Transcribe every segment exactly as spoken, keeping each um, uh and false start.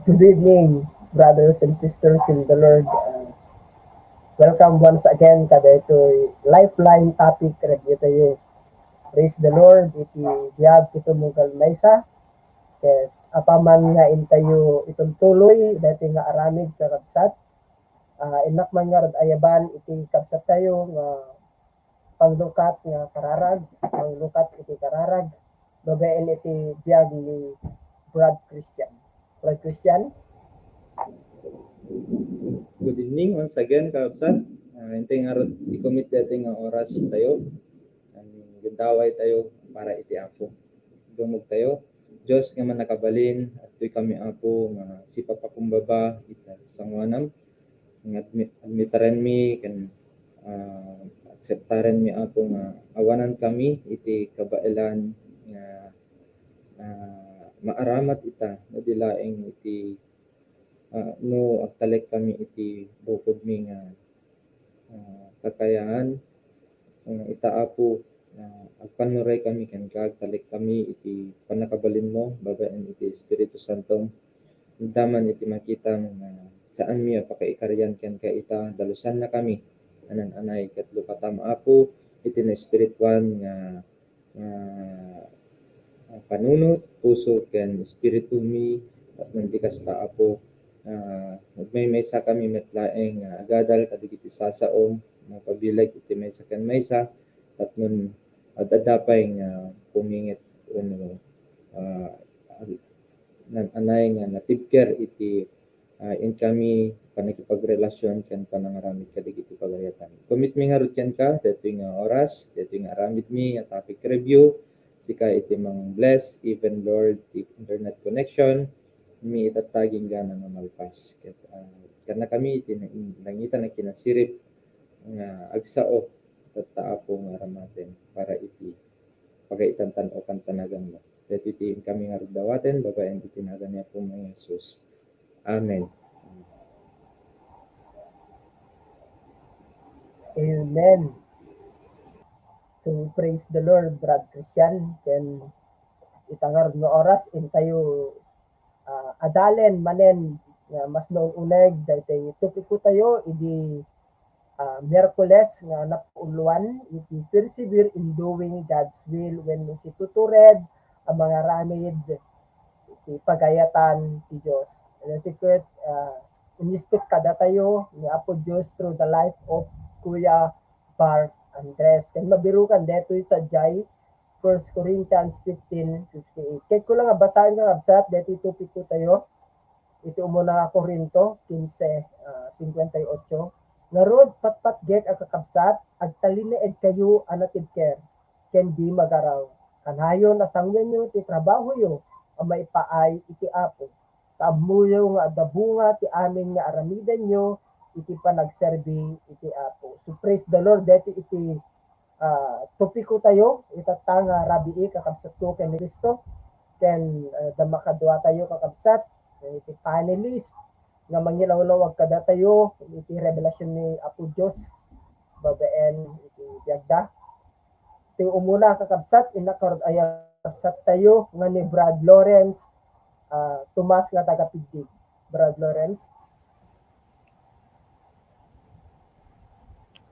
Good evening, brothers and sisters in the Lord. Uh, welcome once again kada ito'y Lifeline Topic Review tayo. Praise the Lord, iti biag ti tumunggal maysa. Ket apaman nga intayo itultuloy, dati nga aramid kakabsat, ah, innak man nga ayaban iti kabsat tayo nga panglukat nga kararag, panglukat iti kararag, babaen iti biag ni Brad Christian. Brad Christian? Good evening once again, kakabsat. Ah, intay nga rut ikumit dati nga oras tayo. Gundaway tayo para iti Apo. Dumog tayo. Dios nga mannakabalin, adtoy kami, Apo, nga sipapakumbaba ita sanguanam. Nga admi-, admitarenmi ken, ah, akseptarenmi, Apo, nga awanan kami iti kabaelan nga, ah, maaramat ita, no di laeng iti, ah, no agtalek kami iti bukodmi nga, ah, kakayaan, ah, ita, Apo, ah, agpannuray kami kenka, agtalek kami iti pannakabalinmo babaen iti Espiritu Santom. Adda man iti makita nga saanmi a pakaikarian kenka ita, dalusanna kami. Anan-anay ket lukatam, Apo, iti naespirituan nga, nga panunot, puso ken espiritumi, tapno di kasta, Apo, ah, agmaymaysa kami met laeng nga agadal kadagiti sasaom, mapabileg iti maysa ken maysa, tapno ad-adda pay nga pumingit wenno, ah, nan-anay nga natibker iti, ah, inkami pannakipagrelasyon ken panangaramid kadagiti pagayatan. Kumitmi ngarud kenka daytoy nga oras, daytoy nga aramidmi nga topic review, sika iti mang-bless, even, Lord, ti internet connection, mi itatta agingga nga malpas. Ket, ah, kennakami iti na-, nangitan a kinasirib nga agsao, tatta, Apo, nga aramaten para iti pagaitan-tan o kantanaganmo. Daytoy ti inkami nga rugdawaten babaen iti nagan ni Apo nga Jesus. Amen. Amen. So, praise the Lord, Brad Christian. Ken ita ngarud nga oras, intayo, ah, adalen manen nga mas naun-uneg daytoy topiko tayo idi, ah, Miyerkules nga napauluan iti Persevere in Doing God's Will wenno isitutured a mangaramid iti pagayatan ti Dios. Iti ket, ah, inispit kadatayo ni Apo Dios through the life of Kuya Bar Andres. Ken mabirukan detoy sadiay First Corinthians fifteen fifty-eight. Ket kulang a basaen nga kabsat, deti topiko tayo. Iti umuna nga Corinto quince, ah, cincuenta y ocho. Ngarud, patpatgek a kakabsat, agtalinaedkayo a natibker, ken di magaraw. Kanayon a sanguenyo ti trabahoyo a maipaay iti Apo. Ta ammoyo nga adda bunga ti amin nga aramidenyo iti panagserbi iti Apo. So, praise the Lord. Deti iti, ah, topiko tayo, itatta nga rabii, kakabsatko ken ni Cristo, ken, ah, adda makadua tayo, kakabsat, iti panelist nga mangilawlawag kadatayo iti revelasyon ni Apo Dios babaen iti biagda. Ti umuna, kakabsat, innak ngarud a kabsat tayo nga ni Brad Lawrence, ah, Tomas nga taga Piddig. Brad Lawrence.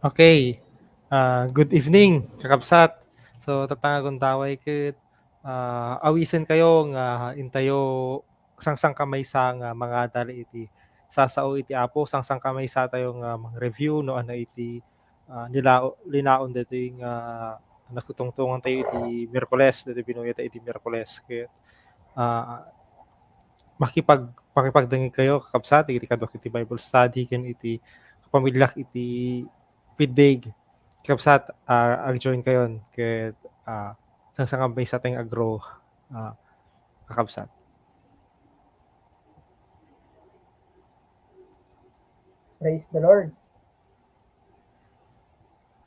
Okay. Ah, good evening, kakabsat. So, tatta nga gundaway ket, ah, awisenkayo nga intayo sangsangkamaysa nga mangadal iti sasao iti Apo, sangsangkamaysa tayo nga mang-review no ania iti, ah, nilao-, linaon daytoy nga nagsutungtungan tayo iti Miyerkules, daytoy binuya tayo iti Miyerkules. Ket, ah, makipag-, makipagdengngeg kayo, kakabsat, iti kaduak iti Bible study ken iti kapamiliak iti Piddig. Kakabsat, ah, ag-join kayon ket, ah, sangsangkamaysa tayong ag-grow, ah, kakabsat. Praise the Lord.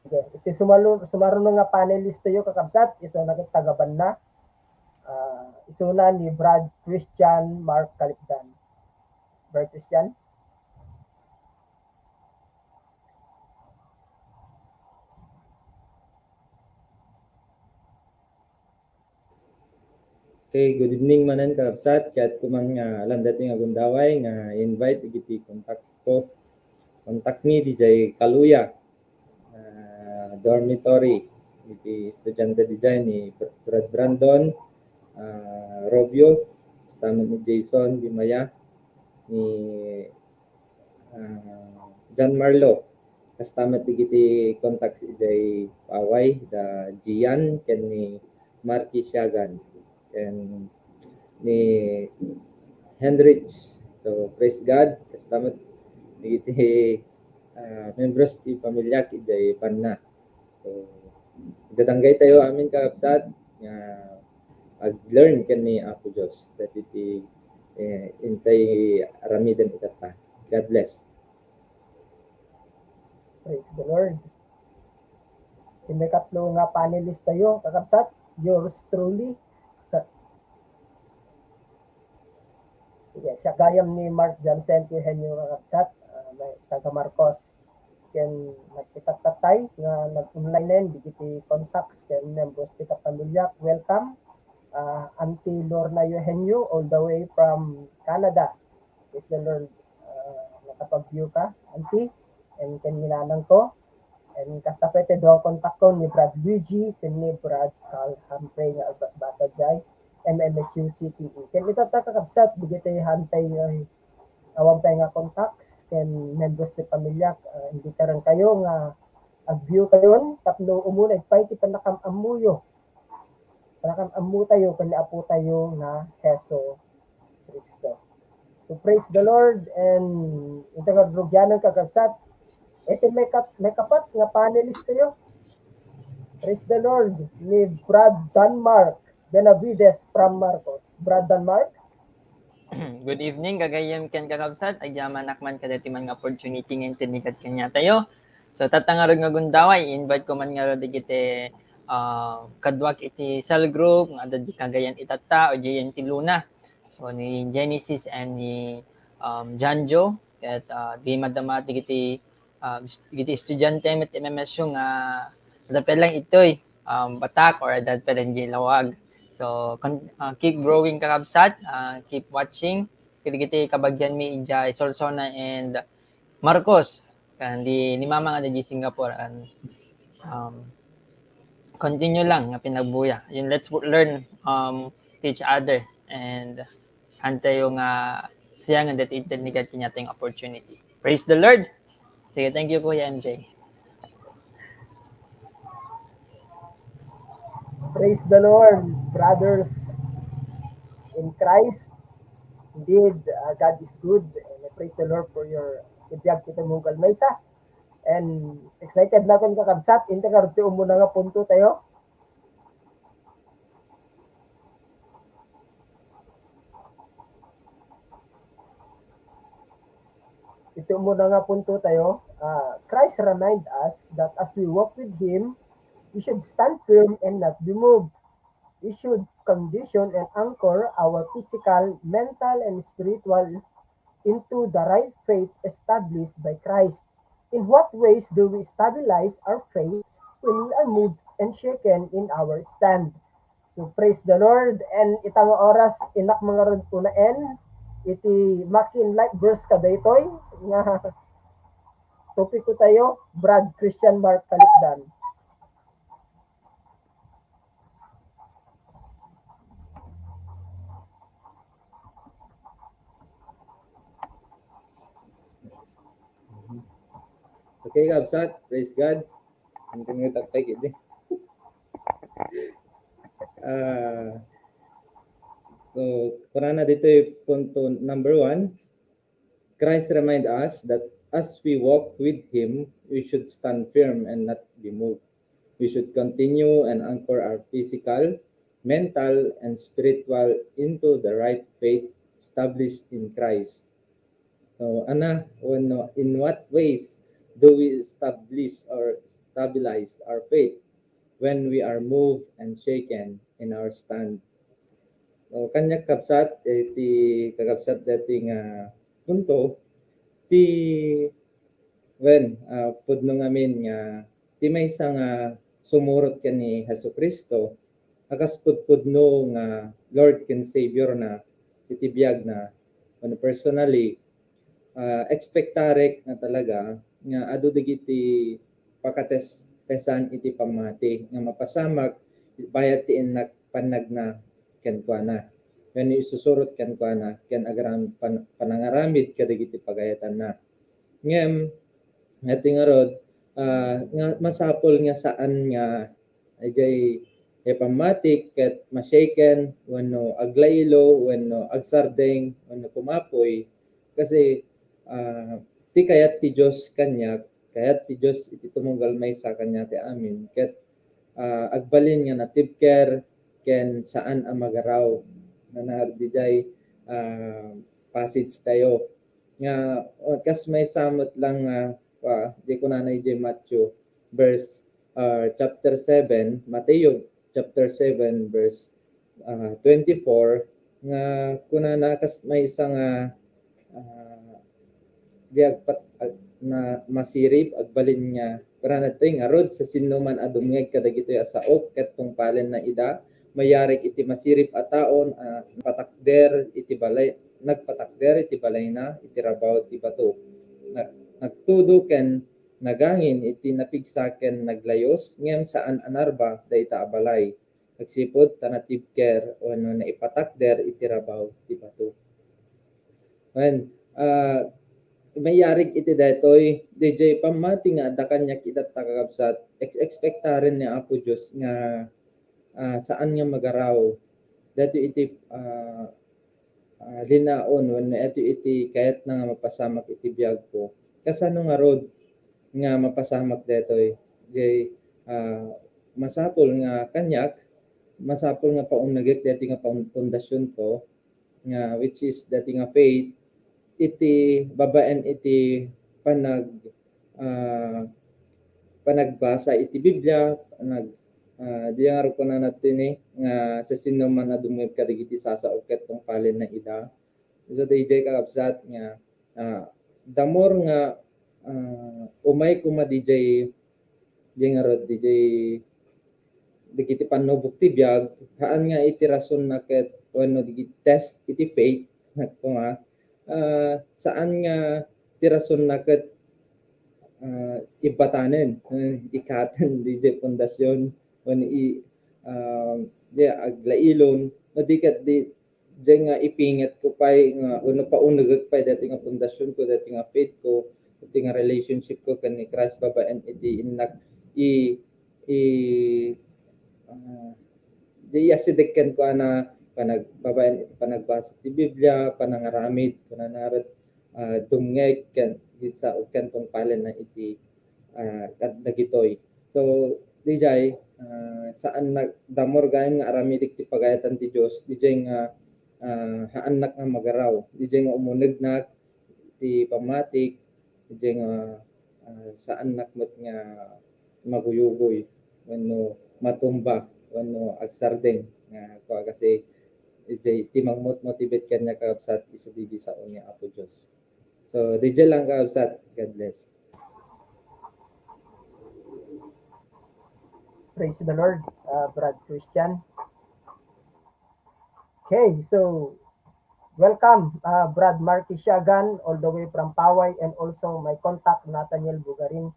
Sige, iti sumalu-, sumaruno nga panelist tayo, kakabsat, isuna ket taga Banna. Ah, isuna ni Brad Christian Mark Kalipdan. Brad Christian? Okay, good evening manen, kakabsat. Ket kuman nga alandato nga gundaway nga invite dagiti contacts ko. Contact me diay Caluya, ah, dormitory. Iti estudiante diay ni Br-, Brad Brandon, ah, Robio, kasta met ni Jason Dimaya, ni, ah, John Marlo. Kasta met dagiti contacts idiay Paway, da Gian ken ni Marky Siagan, ken ni Henrich. So, praise God. Kasta met dagiti, ah, members ti pamiliak idiay Panna. So, idadanggay tayo amin, kakabsat, nga ag-learn ken ni Apo Dios. Dagiti, eh, intay aramiden itatta. God bless. Praise the Lord. Ti maikatlo nga panelist tayo, kakabsat, yours truly. Sige, siak gayam ni Mark Johnson ti Eugenio, kakabsat, ah, may taga Marcos. Ken nagkitatatay nga nag-online-en dagiti contacts ken members ti kapamiliak. Welcome, ah, Auntie Lorna Eugenio, all the way from Canada. Praise the Lord, ah, nakapag-view ka, Auntie, and ken ni nanangko. And kasta pay ti dua contact ko ni Brad Luigi ken ni Brad Carl Humphrey nga agbasbasa diay M M S U C T E. Ken itatta, kakabsat, dagiti haantay, eh, awan pay nga contacts ken members ti pamiliak, ah, imbitaran kayo nga ag-view kayon tapno umuneg pay ti pannakam-ammoyo. Pannakam-ammo tayo ken ni Apo tayo nga Jesu Cristo. So, praise the Lord, and ita nga rugianan, kakabsat, iti may kat-, may kapat nga panelist tayo. Praise the Lord, ni Brad Danmark Benavides from Marcos. Brad Danmark? Good evening, gagayyem ken kakabsat. Agyamanak man kadaytoy man nga opportunity nga intednikan kaniatayo. So, tatta ngarud nga gundaway, invite ko man ngarud dagiti, ah, kaduak iti cell group nga adda di kagayan itatta o diayen ti Luna. So, ni Genesis and ni, um, Janjo, ket, ah, di madama dagiti, ah, dagiti estudiante met M M S U nga adda pay lang itoy, um, Batak or adda pay lang diay Laoag. So, con-, ah, keep growing, kakabsat, ah, keep watching. Kadagiti kabagianmi idiay Solsona and Marcos, ken ni Mama nga adda Singapore, and, um, continue lang nga pinagbuya. Yun, let's w-, learn, um, to each other, and haantayo nga sayangen daytoy intednikan kaniatayo nga opportunity. Praise the Lord! Sige, thank you, Kuya M J. Praise the Lord, brothers in Christ. Indeed, uh, God is good. And I praise the Lord for your biag ti tumunggal maysa. And excited nakon, kakabsat, inton ngarud ti umuna nga punto tayo. Iti umuna nga punto tayo, ah, Christ remind us that as we walk with Him, we should stand firm and not be moved. We should condition and anchor our physical, mental, and spiritual into the right faith established by Christ. In what ways do we stabilize our faith when we are moved and shaken in our stand? So, praise the Lord. And ita nga oras, innak mangarud unaen iti makin life verse kadaytoy nga topiko tayo, Brad Christian Mark Kalikdan. Okay, kabsat. Praise God. Ang pangitak pa gid. Ah, so, kunana ditoy punto number one, Christ remind us that as we walk with Him, we should stand firm and not be moved. We should continue and anchor our physical, mental, and spiritual into the right faith established in Christ. So, ana, wenno, in what ways do we establish or stabilize our faith when we are moved and shaken in our stand? So, kaniak, kabsat, eh, ti kakabsat daytoy nga punto, ti, wen, ah, pudno ngamin nga ti maysa nga sumurot ken ni Jesu-Cristo, a kas pudpudno nga Lord ken Savior na iti biag na, when personally, ah, expectarek nga talaga nga adu dagiti pakates-, tesan iti pammati nga mapasamak bayat ti innak pannagna kenkuana. Wenno isusurot kenkuana ken agaram-, pan-, panangaramid kadagiti pagayatanna. Ngem, iti ngarud, ah, nga masapul nga saan nga idiay ipammatik ket ma-shaken wenno aglailo wenno agsardeng wenno kumapuy. Kasi, ah, ti kayat ti Dios kaniak, kayat ti Dios iti tumunggal maysa kaniak ti amin. Ket, ah, agbalin nga natibker ken saan a magaraw. Nanardi jay, ah, passage tayo. Nga, oh, kas maysa met lang nga, ah, di kunana idiay Matthew, verse, ah, chapter seven, Mateo chapter seven, verse, ah, twenty-four, nga kunana kas maysa nga, ah, di agpat-, ag-, na masirib, agbalin nga, kunana toy ngarud, sa sinno man a dumngeg kadagitoy a sao, ket tungpalenna ida, mayarig iti masirib a tao, ah, patakder iti balay, nagpatakder iti balayna iti rabaw ti bato. Nag-, nagtudo ken nagangin iti napigsa ken naglayus, ngem saan a narba dayta a balay. Agsipud ta natibker wenno naipatakder iti rabaw ti bato. Wen, ah, mayarig iti daytoy, diay pammati nga adda kaniak ida ta kakabsat, ex-, expectaren ni Apo Dios nga, ah, saan nga magaraw. Daytoy iti, ah, ah, linaon wenno iti, iti kayatna nga mapasamak iti biagko. Kasano ngarud nga mapasamak daytoy? Jay, ah, masapul nga kaniak, masapul nga paunegek daytoy nga pun-, pundasionko, nga which is daytoy nga faith, iti babaen iti panag-, ah, panagbasa iti Biblia, panag-, ah, di nga kunana tini nga sa sinno man a dumngeg kadagiti sasao ket tungpalenna ida. So, dayjay kakabsat nga, ah, the more nga, ah, umay koma dijay, dijay ngarud, dijay dagiti pannubok ti biag, haan nga iti rasonna ket wenno dagiti test iti faith, nga, ah, saan nga ti rasonna ket, ah, ibbatanen, eh, ikaten dijay pundasyon, wenno i-, ah, di aglailon, no di ket di, diay nga ipingetko pay nga, wenno paunegek pay daytoy nga pundasionko, daytoy nga faithko, daytoy nga relationshipko ken ni Christ babaen iti innak i-, i-, ah, diay asideg kenkuana panag-, babaen iti panagbasa ti Biblia, panangaramid, kunana ret, ah, dumngeg ken, ken tungpalenna iti, ah, kad-, dagitoy. So, dijay, ah, saan na, the more gayam nga aramidek ti pagayatan ti Dios, dijay nga, ah, haannak nga magaraw, dijay nga umunegnak ti pammatik, dijay nga, ah, saannak met nga maguyugoy wenno matumba wenno agsardeng nga kua kasi dijay ti mangmot-motivate kaniak kakabsat isu dijay sao ni Apo Dios. So, dijay lang kakabsat. God bless. Praise the Lord, uh, Brad Christian. Okay, so welcome, uh, Brad Marky Siagan, all the way from Paway, and also my contact, Nathaniel Bugarin.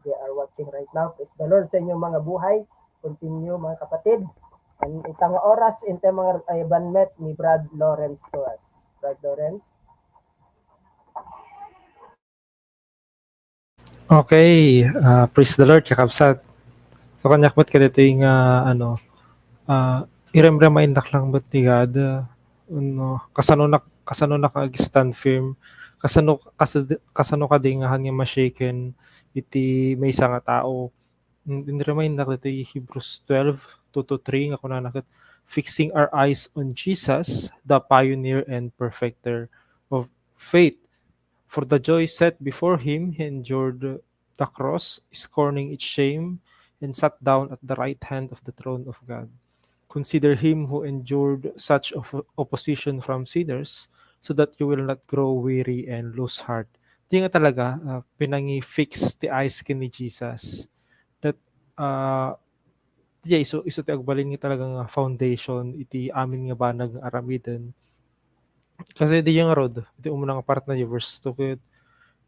They are watching right now. Praise the Lord sa inyong mga buhay. Continue, mga kapatid. And ita nga oras, intay mga ay banmet ni Brad Lawrence to us. Brad Lawrence? Okay, ah, praise the Lord, kakabsat. So, kaniak met kadaytoy nga, ano, ah, irem-remind-ak lang met ni God, ah, no, kasano nak-, kasano naka-stand firm, kasano, kas-, kasano kadi nga haan nga ma-shaken iti maysa nga tao. Mm, in-remind-ak ditoy Hebrews twelve, two to three, nga kunana ket, "Fixing our eyes on Jesus, the pioneer and perfecter of faith." For the joy set before him, he endured the cross, scorning its shame, and sat down at the right hand of the throne of God. Consider him who endured such of-, opposition from sinners, so that you will not grow weary and lose heart. Di nga talaga, ah, pinangi-fix ti eyes ken ni Jesus. That, ah, Diay isu, isu ti agbalin nga talaga nga foundation iti amin nga banag nga aramiden. Kasi diay ngarud, iti umuna nga part na, verse two ket,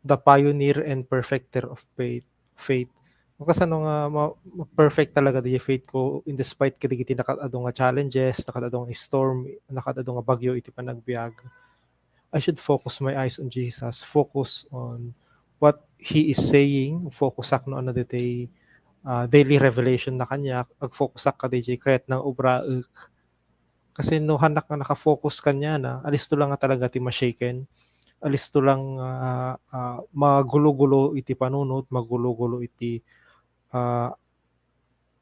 "The pioneer and perfecter of faith." Faith. Kasano nga ma-, ma-perfect talaga diay faith ko in despite kadagiti nakaad-ado nga challenges, nakaad-ado nga storm, nakaad-ado nga bagyo iti panagbiag. I should focus my eyes on Jesus, focus on what He is saying, fokusak no ania daytoy, ah, daily revelation na kaniak, agfokusak kadaydiay kayat nang ubraek. Kasi no hanak nga naka-focus kaniana, alisto lang nga talaga ti ma-shaken. Alisto lang, ah, ah, magulo-gulo iti panunot, magulo-gulo iti, ah,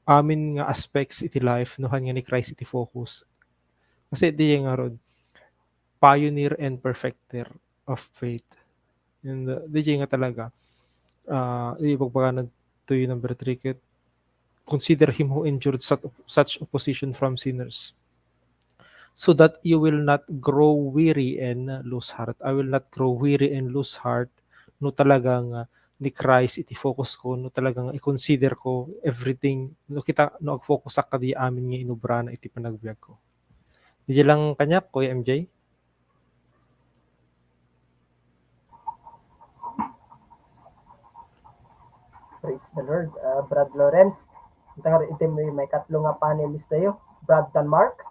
amin nga aspects iti life, no han nga ni Christ iti focus. Kasi diay ngarud, pioneer and perfecter of faith. And, uh, diay nga talaga, ah, ibagbagana toy number three ket, "Consider him who endured such, such opposition from sinners, so that you will not grow weary and lose heart." I will not grow weary and lose heart no talaga nga ni Christ iti focus ko, no talaga nga i-consider ko everything, no kita, no agfokusak kadi amin nga inubrana iti panagbiag ko. Diay lang kaniak, Kuya M J. Praise the Lord, uh, Brad Lawrence. Ita nga iti may, may katlo nga panelist tayo, Brad Tanmark.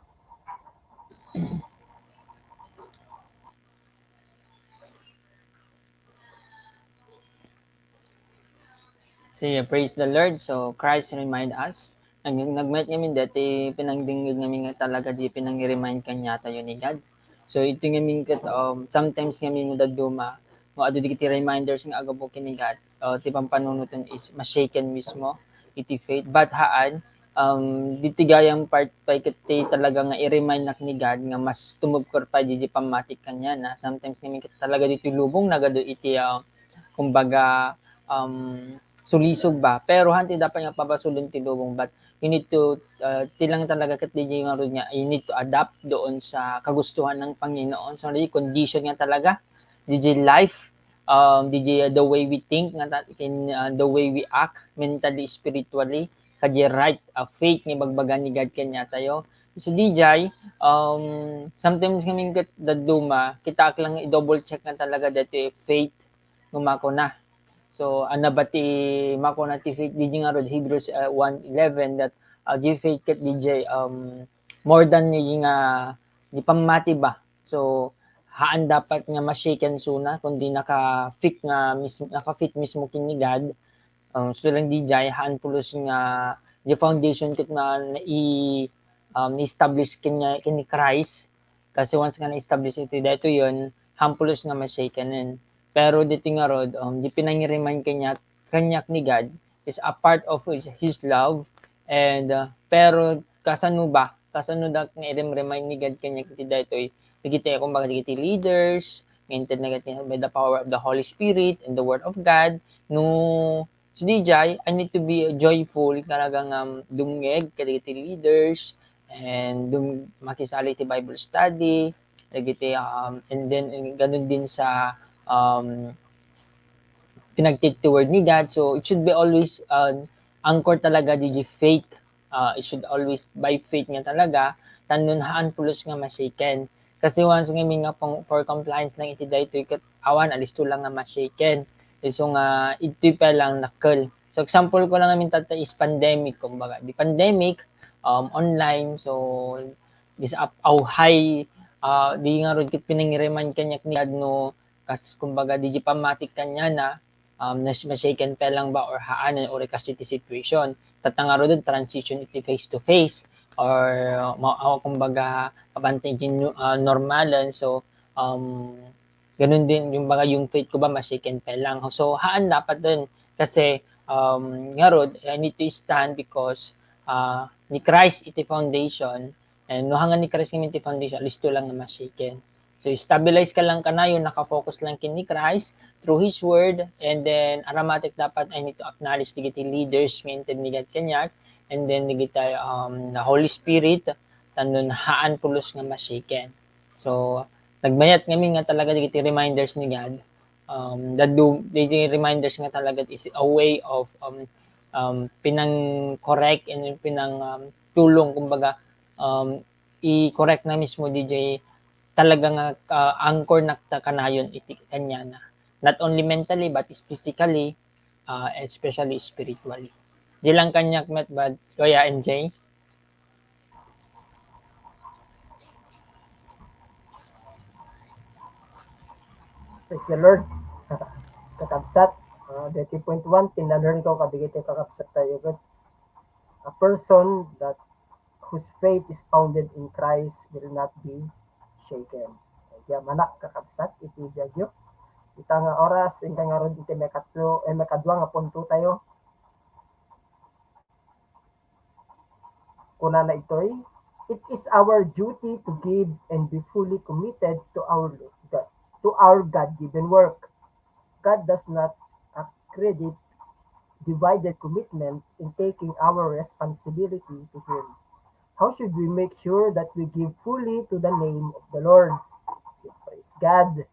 Sige, praise the Lord. So, Christ remind us. Nag-, nagmayat ngamin dati pinangdingig ngamin nga talaga di pinang-remind kaniatayo ni God. So, iti ngamin ket, um, sometimes ngamin nga dadduma, no, adu dagiti reminders nga agapu ken ni God, uh, ti pampanunoten is ma-shaken mismo iti faith. But haan, um, diti gayam part pay ket ti talaga nga i-remind nak ni God nga mas tumupkor pay di, di pammatik kaniana. Sometimes ngamin ket talaga ditoy lubong nagadu iti, uh, kumbaga, um, sulisog ba. Pero han ti dapat nga pabasolen ti lubong, but you need to, uh, ti lang talaga ket diay ngarud nga, you need to adapt doon sa kagustuhan ng Panginoon. So, diay condition nga talaga, diay life, um, diay the way we think, nga ta-, in, uh, the way we act, mentally, spiritually, kadi right, uh, faith nga ibagbaga ni God kaniatayo. So, diay, um, sometimes ngamin ket dadduma, kitaak lang i-double check nga talaga dati faith, no makuna. So, ania ba ti makuna ti faith, diay ngarud Hebrews, uh, one eleven that, uh, di faith ket diay, um, more than ni nga, di pammati ba. So, haan dapat nga ma-shaken suna, kundi naka-fit nga mis-, naka-fit mismo ken ni God. Um, so, lang diay, haan pulos nga, di foundation ket nga nai-, um, establish ken ni, ken ni Christ. Kasi once nga na-establish iti daytoy, haan pulos nga ma-shaken. Pero ditoy ngarud, um, di pinang-remind kaniak, kaniak ni God is a part of his, his love. And, uh, pero kasano ba? Kasano da nga i-remind ni God kaniak iti daytoy? Dagiti, kumbaga, dagiti leaders, nga inted na ket by the power of the Holy Spirit and the Word of God. No, so diay, I need to be joyful, talaga nga, um, dumngeg kadagiti leaders, and dum-, makisali iti Bible study, dagiti, um, and then, and ganun din sa, um, pinagtit ti word ni God. So, it should be always, uh, anchored talaga diay faith. Uh, it should always by faith nga talaga, tan no haan pulos nga ma-shaken. Kasi once ngamin nga pang-, for compliance lang iti daytoy ket awan, alisto lang nga ma-shaken. Isu nga, itoy pa lang nakkel. So, example ko lang ngamin tatta is pandemic, kumbaga. Di pandemic, um, online, so, this up, how high, uh, di ngarud ket pinang-remind kaniak ni God no, kas-, kumbaga, di, di pammatik kaniana, um, na ma-shaken pa lang ba or haan, or kas iti situation. Tatta ngarud, transition iti face to face, or, uh, ma-, uh, kumbaga, mabantay iti nu-, uh, normalan. So, um, ganun din, yung baga, yung faith ko ba, ma-shaken pa lang. So, haan dapat din. Kasi, um, ngarud, I need to stand because, uh, ni Christ iti foundation, and no, hanggan ni Christ ngamin ti foundation, alisto lang nga ma-shaken. So, stabilize ka lang kanayon, nakafocus lang ken ni Christ through His Word, and then, aramatek dapat I need to acknowledge dagiti leaders nga inted ni God kaniak, and then dagiti, um, the Holy Spirit, tan no haan pulos nga ma-shaken. So, nagmayat ngamin nga talaga dagiti reminders ni God. Um, the do-, dagiti reminders nga talaga is a way of, um, um, pinang-correct and pinang, um, tulong, kumbaga, um, i-correct na mismo D J talaga nga, ah, anchor na ta kanayon iti kaniana. Not only mentally, but physically, ah, especially spiritually. Di lang kaniak met, but Kuya M J? Praise the Lord. Kakabsat, ah, daytoy point one, ti na-learn ko kadagiti kakabsat tayo, good. A person that whose faith is founded in Christ will not be shaken. Diay manak, kakabsat, iti biagyo. Ita nga oras, inka ngarud iti maikatlo, eh, maikadua nga punto tayo. Kunana itoy, "It is our duty to give and be fully committed to our God, to our God-given work. God does not accredit divided commitment in taking our responsibility to Him. How should we make sure that we give fully to the name of the Lord?" So, praise God.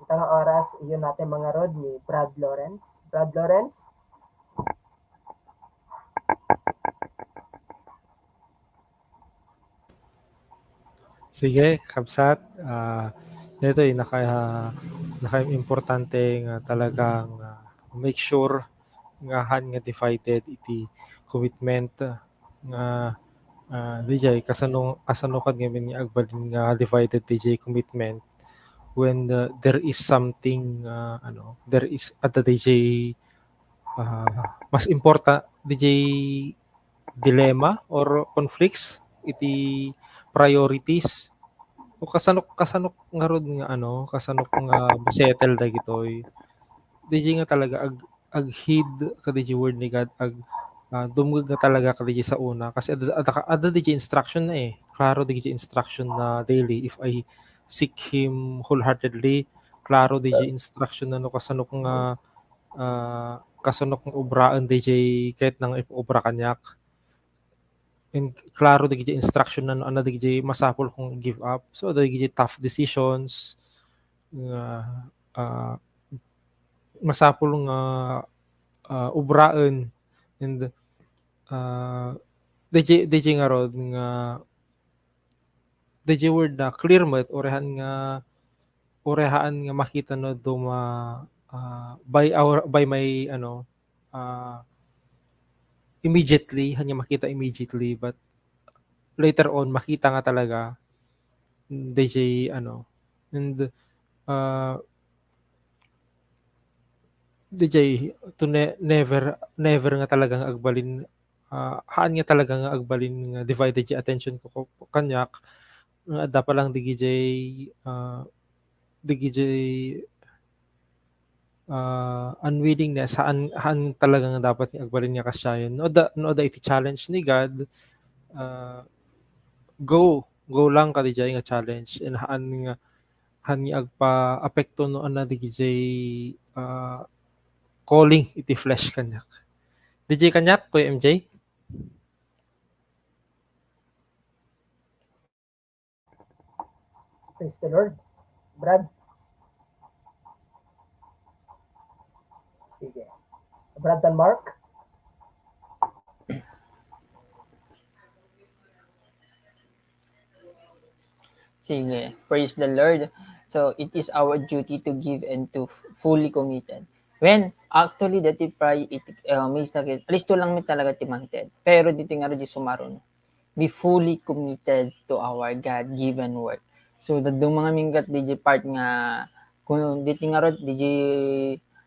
Ita nga oras, iyon natin mga rod ni Brad Lawrence. Brad Lawrence? Sige, kabsat. Ah, daytoy, naka-, naka-importante nga talagang, ah, make sure nga han nga divided iti commitment, ah, nga, ah, D J, kasano, kasano kad ngamin nga agbalin nga divided D J commitment when, ah, there is something, ah, ano, there is, at the D J, ah, mas important, D J dilemma or conflicts iti priorities. O kasano, kasano ngarud nga ano, kasano nga masettle dagitoy. D J nga talaga ag-, agheed ka D J word ni God, ag-, ah, dumngeg nga talaga ka D J sa una. Kasi ada, ada, ada D J instruction na eh. Klaro D J instruction na daily. If I seek Him wholeheartedly, klaro D J instruction na no kasano nga, ah, kasano nga obraen D J kahit nang ipaobra kaniak. And klaro D J instruction na no, ano D J masapul kong give up. So, D J tough decisions, nga, ah, masapul nga, ah, ubraen. And, ah, D J, D J ngarud nga, D J word na clear met, uray han nga, uray han nga makita no duma, ah, by our, by my, ano, ah, immediately, han nga makita immediately, but later on, makita nga talaga, D J, ano, and, ah, D J, to ne-, never, never nga talaga nga agbalin, ah, haan nga talaga nga agbalin nga divided D J attention ko, ko, kaniak, nga adda pa lang D J, ah, D J, ah, unwillingness, haan, haan talaga nga dapat nga agbalin nga kasiayen. No adda, no adda iti challenge ni God, ah, go, go lang ka D J nga challenge, and haan nga, haan nga agpa-apekto no adda D J, ah, calling iti flesh kaniak. D J kaniak, Kuya M J? Praise the Lord. Brad? Sige. Brad Denmark? Sige. Praise the Lord. So, it is our duty to give and to f-, fully committed. When, actually, dati pray, it, uh, may sakit. Alisto lang mi talaga ti mangted. Pero dito nga rin di sumaron. Be fully committed to our God-given work. So, dadduma ngamin ket D J part nga, kun-, ditoy ngarud, D J,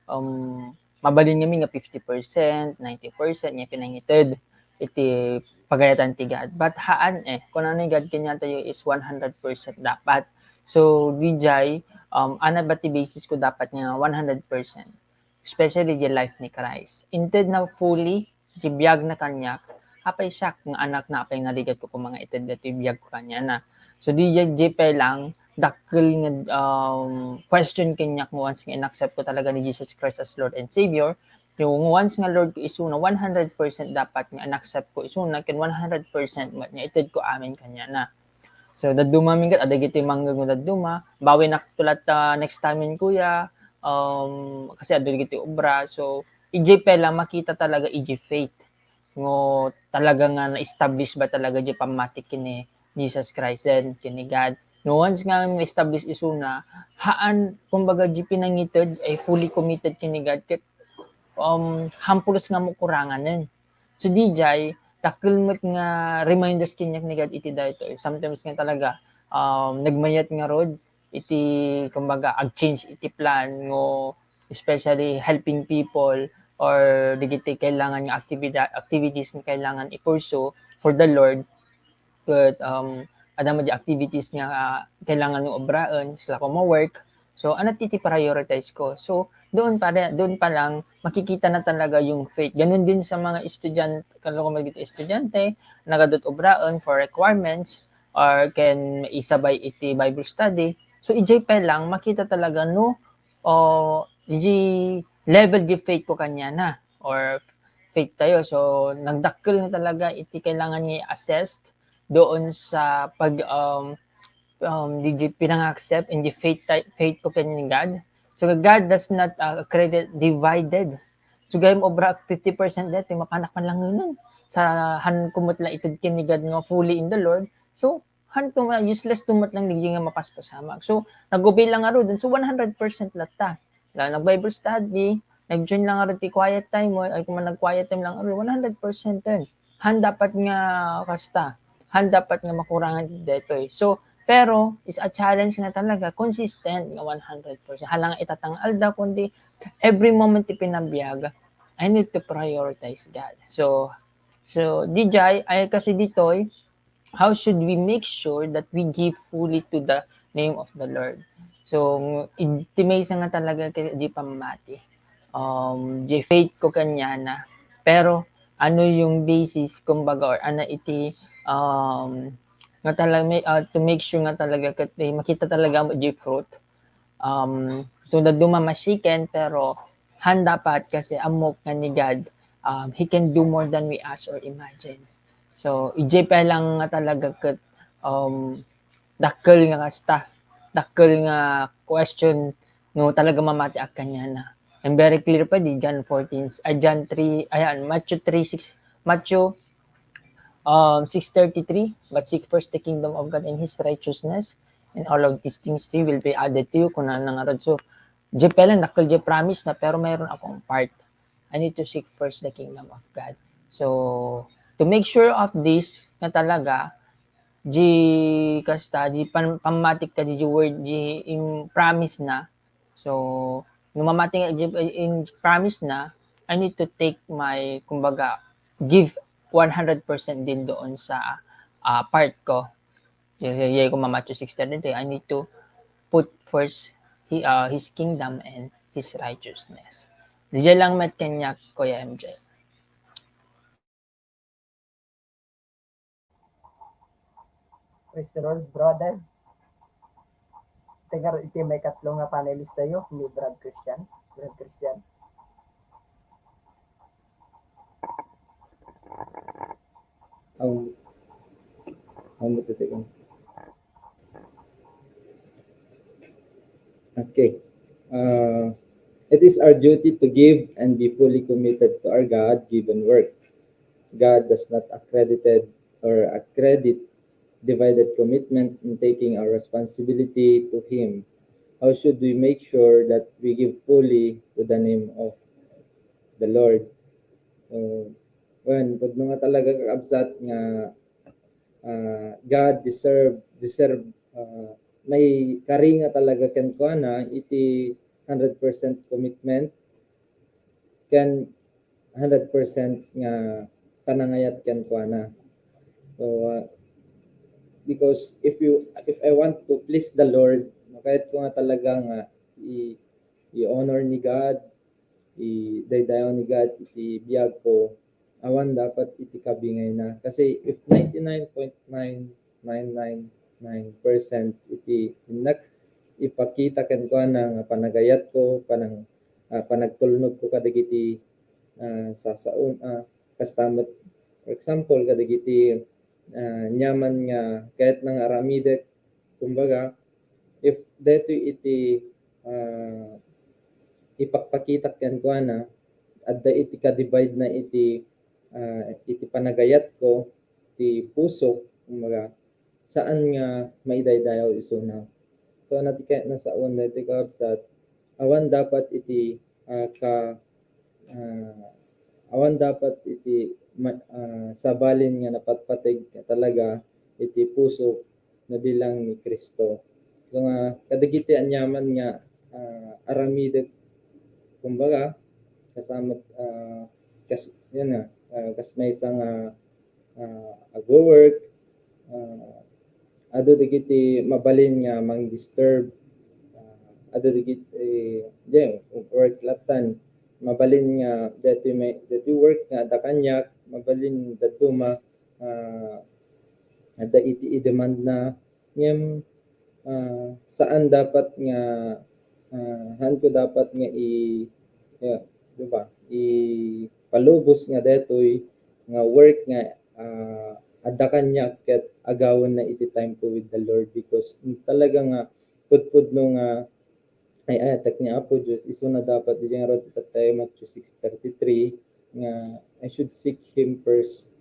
um, mabalin ngamin nga fifty percent, ninety percent nga pinangited iti pagayatan ti God. But haan, eh, kunana ni God kaniatayo is one hundred percent dapat. So, D J, um, ano ba ti basis ko dapat nga one hundred percent? Especially di life ni Christ. Inted na fully, di biag na kaniak, apay siak nga anak na, apay narigat ko kung mga ited dati biag ko kanya na. So, di, di, di pa lang, dakkel nga, um, question kaniak nga once nga in-accept ko talaga ni Jesus Christ as Lord and Savior. Yung once nga Lord ko isuna, one hundred percent dapat nga in-accept ko isuna, ken one hundred percent met nga ited ko amin kanya na. So, dadduma min ket, adagiti mangngeg nga dadduma. Bawinak to latta next time, kuya. Um, kasi adagiti obra. So, Idiay pay lang makita talaga idiay faith. Ngo talaga nga na-establish ba talaga idiay pammati ken ni Jesus Christ and ken ni God. No, once nga na-establish isuna, haan, kumbaga, idiay pinangited ay fully committed ken ni God, ket, um, haan pulos nga makuranganen. So, idiay, dakkel met nga reminders kaniak ni God iti daytoy. Sometimes nga talaga, um, nagmayat ngarud, iti, kumbaga, ag-change iti plan ngo, especially helping people or dagiti kailangan nga activida-, activities nga kailangan i-pursue for the Lord. Ket, um, adda met di activities nga, ah, kailangan nga obraen, sila ko mo-work. So, ano ti, ti prioritize ko? So, doon pa rin, doon pa lang, makikita na talaga yung faith. Ganun din sa mga estudyante, kalo ko mga estudyante, nagadot obraen for requirements, or ken isabay iti Bible study. So, idiay pay lang, makita talaga no, o, iti level di faith ko kaniana, or faith tayo. So, nagdakkel na talaga iti kailangan nga i-assess doon sa pag, um, um, di, di pinang-accept in the faith, ti-, faith ko ken ni God. So, God does not, uh, credit divided. So, gayyem obra fifty percent dati, mapanak man lang yun. Sa han kumutla itud ken ni God nga fully in the Lord. So, han to, useless to met lang di nga mapaspasamak. So, nagubay lang ngarud. So, one hundred percent latta. La, nag-Bible study, nag-join lang ngarud ti quiet time mo, ay, kung nag-quiet time lang ngarud, one hundred percent din. Han dapat nga kasta, han dapat nga makurangan detoy. So, pero, is a challenge na talaga, consistent nga one hundred percent. Hala nga itatang aldaw, kundi every moment ti pinabiag, I need to prioritize God. So, so, D J, ay kasi ditoy, how should we make sure that we give fully to the name of the Lord? So, iti maysa nga talaga ket di pammati. Um, di faith ko kaniana. Pero, ano yung basis, kumbaga, or ano iti, um, nga talaga, may, ah, to make sure nga talaga ket, eh, makita talaga mo di fruit? Um, so, da dumamasiken, pero han dapat kasi ammok nga ni God, um, He can do more than we ask or imagine. So, idiay pay lang nga talaga ket, um, dakkel nga kasta, dakkel nga question no talaga mamatiak kaniana. And very clear pa di John fourteen, ay, John three, ayan, Matthew three six, Matthew, um, six thirty-three, "But seek first the kingdom of God and His righteousness, and all of these things to you will be added to you," kuna na ngarud. So, di pay lang, dakkel di promise na, pero mayroon akong part. I need to seek first the kingdom of God. So, to make sure of this, nga talaga, di kasta, di pan-, pammatik ka di, di word, di in promise na. So, no mamati nga di in promise na, I need to take my, kumbaga, give one hundred percent din doon sa, ah, part ko. Yay, yay, kung ma-Matthew six thirty-three, I need to put first hi-, ah, His kingdom and His righteousness. Diyan lang met kaniak, Kuya M J. Praise the Lord, brother. Tengar iti may katlo nga panelist tayo, ni Brad Christian. Brad Christian. Ang, ang matitigang. Okay. Uh, it is our duty to give and be fully committed to our God-given work. God does not accredited or accredit divided commitment in taking our responsibility to Him. How should we make sure that we give fully to the name of the Lord? Uh, Wen, pudno nga talaga, kakabsat, nga, ah, God deserve, deserve, ah, may kari nga talaga kenkuana iti hundred percent commitment ken hundred percent nga panangayat kenkuana. So, ah, because if you, if I want to please the Lord, makayat ko nga talaga nga i-, i-honor ni God, idaydayaw ni God iti biag ko, awan dapat iti kabingayna. Kasi if ninety-nine point nine nine nine nine percent iti innak ipakita kenkuana nga panagayat ko, panang-, ah, panagtulnog ko kadagiti, ah, sasaon, ah, kasta met, for example, kadagiti, ah, niaman nga kayatna nga aramidek, kumbaga, if daytoy iti, ah, ipakpakitak kenkuana, adda iti ka-divide na iti, ah, iti panagayatko, ti pusok, kumbaga, saan nga maidaydayaw isuna. So, ano ti kayat nga sawen daytoy, kakabsat? Awan dapat iti, ah, ka-, ah, awan dapat iti ma-, ah, sabalin nga napatpateg nga talaga iti pusok nga bilang ni Cristo. So nga, kadagiti aniaman nga, ah, aramidek, kumbaga, kasama, ah, kas-, yan nga, ah, kas maysa nga, ah, agwo-work, ah, adu dagiti mabalin nga mang-disturb, ah, adu dagiti, eh, di, work lattan, mabalin nga daytoy may, daytoy work nga adda kaniak, mabalin dadduma, ah, adda iti i-demand na, ngem, ah, saan dapat nga, ah, haanko dapat nga i-, ya, di ba, ipalubos nga daytoy nga work nga, ah, adda kaniak ket agawen na iti time ko with the Lord, because talaga nga pudpudno nga ay-ayatek ni Apo Dios, isuna dapat, diay ngarud itattay Matthew six thirty-three, nga I should seek Him first.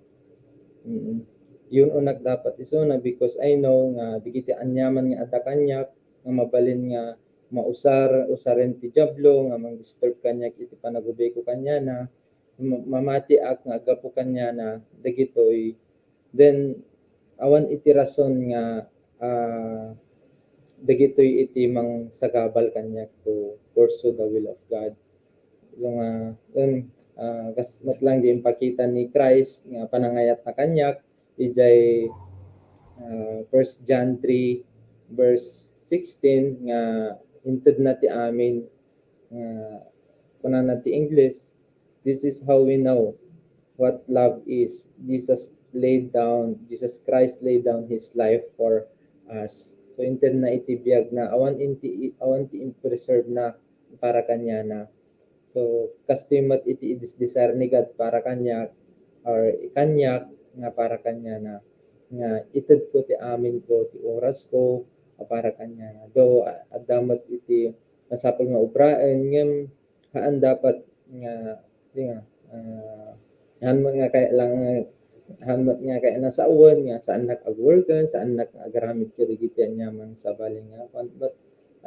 Mm. Yun unak dapat isuna, because I know nga dagiti aniaman nga adda kaniak, nga mabalin nga mausar, usaren ti Diablo, nga mang-disturb kaniak iti panagubeko kaniana, ma-, mamatiak nga aggapu kaniana, dagitoy, then, awan iti rason nga, ah, dagitoy iti mangsagabal kaniak to pursue the will of God. So nga, yun, ah, kas-, met lang di impakita ni Christ nga panangayatna kaniak, idiay, ah, First John three verse sixteen nga intedna ti amin, nga kunana ti English, "This is how we know what love is. Jesus laid down, Jesus Christ laid down His life for us." So, intedna iti biagna, awan inti, awan ti impreserve na para kaniana. So, kastoy met iti i-desire ni God para kaniak, or kaniak nga para kaniana, nga itedko ti amin ko, ti oras ko, a para kaniana. Though, a-, adda met iti masapul nga obraen, ngem haan dapat nga, di nga, ah, haan met nga kaya lang, haan met nga kaya nasawen nga saannak agworken, saannak agaramid kadagiti aniaman sabali nga kuan. But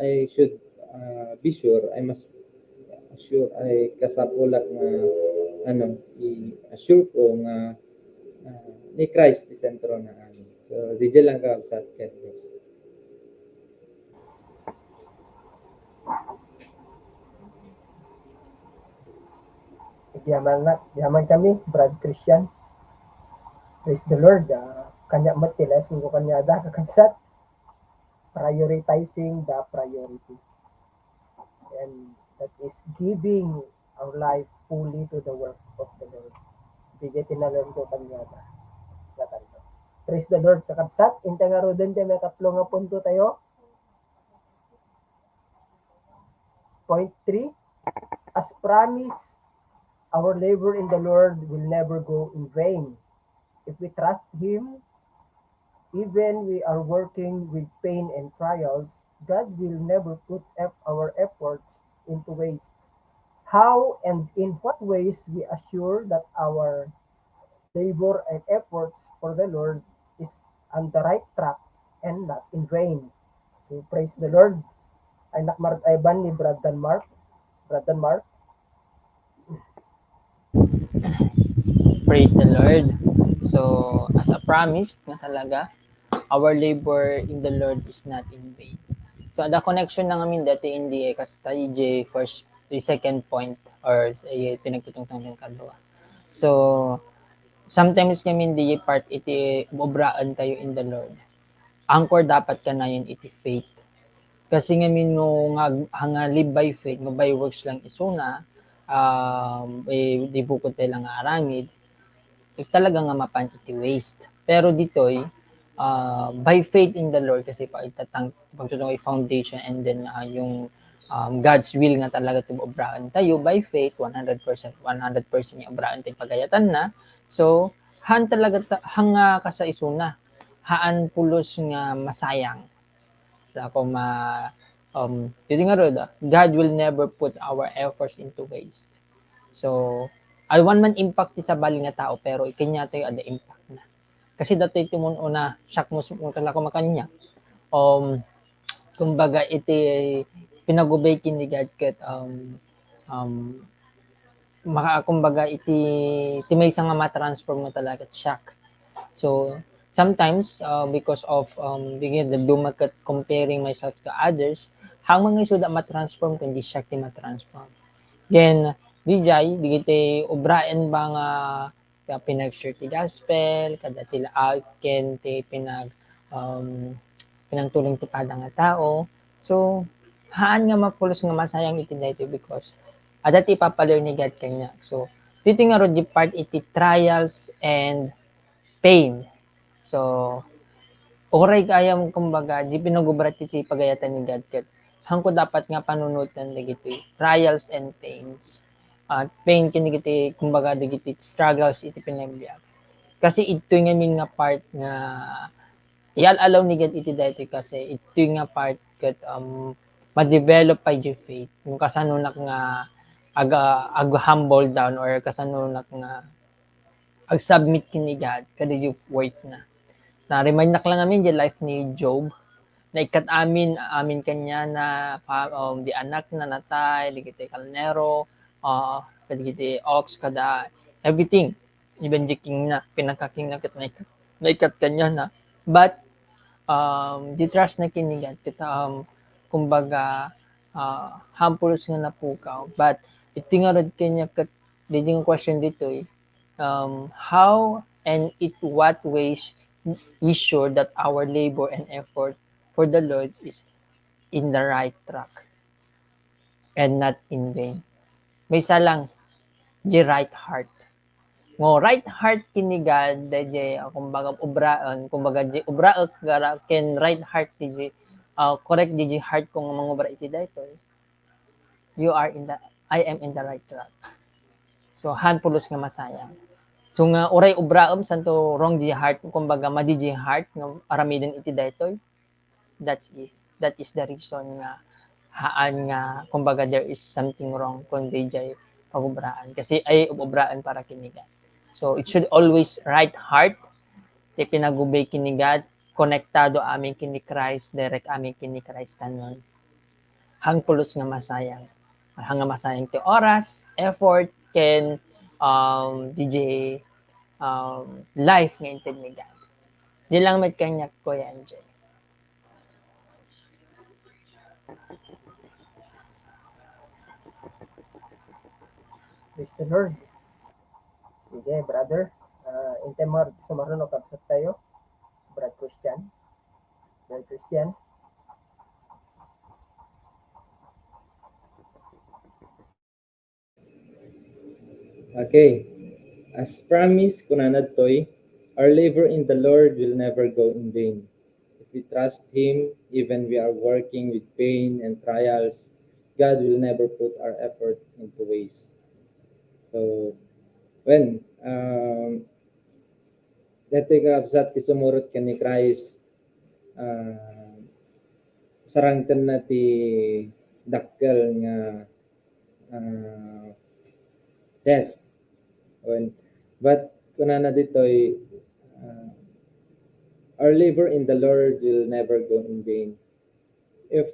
I should, ah, be sure, I must assure, ay kasapulak nga, ano, i-assure ko nga, ah, ni Christ ti sentro na amin. So, diay lang, kakabsat, God bless. Agyaman na, agyaman kami, Brad Christian. Praise the Lord. Ah, kaniak met ti lesson ko kaniada, kakabsat. Prioritizing the priority. And that is giving our life fully to the work of the Lord. Diay ti na-learn ko kaniada. Praise the Lord, kakabsat. Intay ngaruden ti maikatlo nga punto tayo. Point three, as promised, our labor in the Lord will never go in vain. If we trust Him, even we are working with pain and trials, God will never put ep-, our efforts into waste. How and in what ways we assure that our labor and efforts for the Lord is on the right track and not in vain? So, praise the Lord. Ay, nakmar-, ay, ban ni Brad Denmark. Brad Denmark. Praise the Lord. So, as a promise na talaga, our labor in the Lord is not in vain. So, ada connection na ngamin dati in the kasta, J first, the second point, or sa pinagtutungtong ng kadua. So, sometimes ngamin di part iti obraan tayo in the Lord. Anchor dapat kanayon iti faith. Kasi ngamin no nga, nga live by faith, no by works lang isuna, um, eh, di bukod tayo lang nga aramid, eh, talaga nga mapan iti waste. Pero ditoy, uh, by faith in the Lord, kasi pa itatang, pagtutungay foundation, and then uh, yung um, God's will nga talaga ti obraan tayo by faith, one hundred percent, one hundred percent yung obraan tayo pagayatan na. So, han talaga, ta- hanga ka sa isuna, haan pulos nga masayang. Sa ako ma, um, dito nga rin, God will never put our efforts into waste. So, awan man impact ti sabali nga tao, pero kaniatoy adda impact na. Kasi datoy ti mun-una, siak met, mun-, kala ko makaniak. Um, kumbaga, iti pinagubay ken ni God ket, um, um, maka-, kumbaga, iti, ti maysa nga ma-transform mo talaga, siak. So, sometimes, uh, because of, um, begin the duma ket comparing myself to others, haan nga isuda ma-transform, kundi siak ti ma-transform. Then, dijay, dagiti ubraen ba nga, nga pinag-share ti gospel, kada ti laag, ken ti pinag-, um, pinangtulong ti pada nga tao. So, haan nga mapulos nga masayang iti daytoy because adda ti ipapaliw ni God kaniak. So, ditoy ngarud di part iti trials and pain. So, uray gayam, kumbaga, di pinagubra ti, ti pagayatan ni God ket haanko dapat nga panunoten dagiti trials and pains. At pain ken dagiti, kumbaga, dagiti struggles iti panagbiag. Kasi itoy ngamin nga part nga ial-alaw ni God iti daytoy kasi itoy nga part ket, um, ma-develop pay diay faith. No kasanonak nga aga-, ag-humble down or kasanonak nga ag-submit ken ni God, kada diay worth na. Na-remindnak lang amin diay life ni Job. Naikkat amin, amin kaniana, pa-, um, di anakna natay, dagiti karnero, uh, kadagiti ox, kada everything. Even diay kingna, pinakakingna ket naikkat, naikkat kaniana. But, um, di trust na ken ni God, ket, um, kumbaga, uh, haan pulos nga napukaw. But, iti ngarud kaniak ket, diay nga question ditoy, um, how and in what ways we sure that our labor and effort for the Lord is in the right track and not in vain. Maysa lang, diay right heart. Nga right heart ken ni God, diay, ah, kumbaga, ubraen, kumbaga, diay ubraek, gara, ken right heart, diay, ah, correct, diay heart ko nga mangubra iti daytoy. You are in the, I am in the right track. So, haan pulos nga masayang. So, nga uray ubraem, santo wrong diay heart, kumbaga, madi diay heart, nga aramiden iti daytoy. That's it. That is the reason nga haan nga, kumbaga, there is something wrong kun diay pagubraan. Kasi ay ubraen para ken ni God. So, it should always right heart, ti pinagubay ken ni God, konektado amin ken ni Christ, direct amin ken ni Christ tanon. Haan pulos nga masayang. Haan nga masayang ti oras, effort, ken, um, diay, um, life nga inted ni God. Diay lang met kaniak, Kuya Angel. Praise the Lord. Sige, brother. Ah, intay mo sumaruno, kabsat tayo. Brad Christian. Brad Christian. Okay. As promised, kunana ditoy, our labor in the Lord will never go in vain. If we trust Him, even we are working with pain and trials, God will never put our effort into waste. So, when, um, dati kabsat ti sumurot ken ni Christ, ah, sarangtenna ti dakkel nga, ah, test. When, but kunana ditoy, ah, our labor in the Lord will never go in vain. If,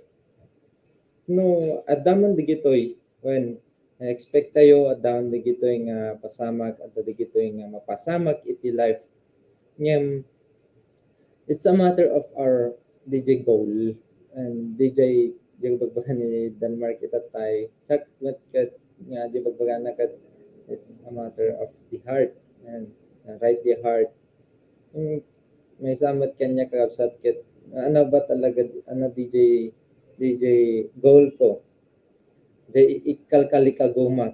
no, adda man digitoy, when, expect tayo, adda digitoy nga pasamak, adda digitoy nga mapasamak iti life. Ngem, it's a matter of our diay goal. And diay, diay bagbaga ni Denmark ita tay, siak met ket nga diay bagbagana ket it's a matter of the heart. And, uh, right the heart. Mm, maysa met kaniak, kakabsat, ket, ano ba talaga, ano, diay, diay goal ko? Diay i-, ikalkalikagumak.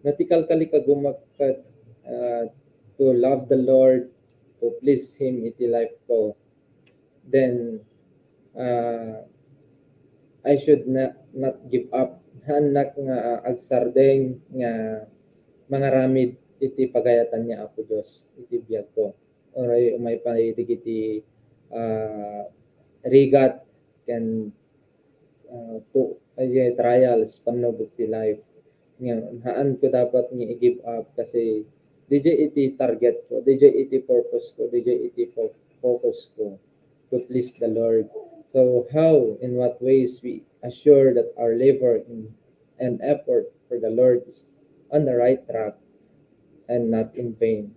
No ti kalkalikagumak ket, ah, to love the Lord, to please Him iti life ko, then, ah, I should na-, not give up. Haannak nga agsardeng nga mangaramid iti pagayatan ni Apo Dios iti biag ko. Uray umay pay dagiti, ah, rigat ken, ah, to, ay, trials, pannubot ti life. Nga, haan ko dapat nga i-give up kasi D J iti target ko, D J iti purpose ko, D J iti fo-, focus ko to please the Lord. So how, in what ways we assure that our labor in, and effort for the Lord is on the right track and not in vain?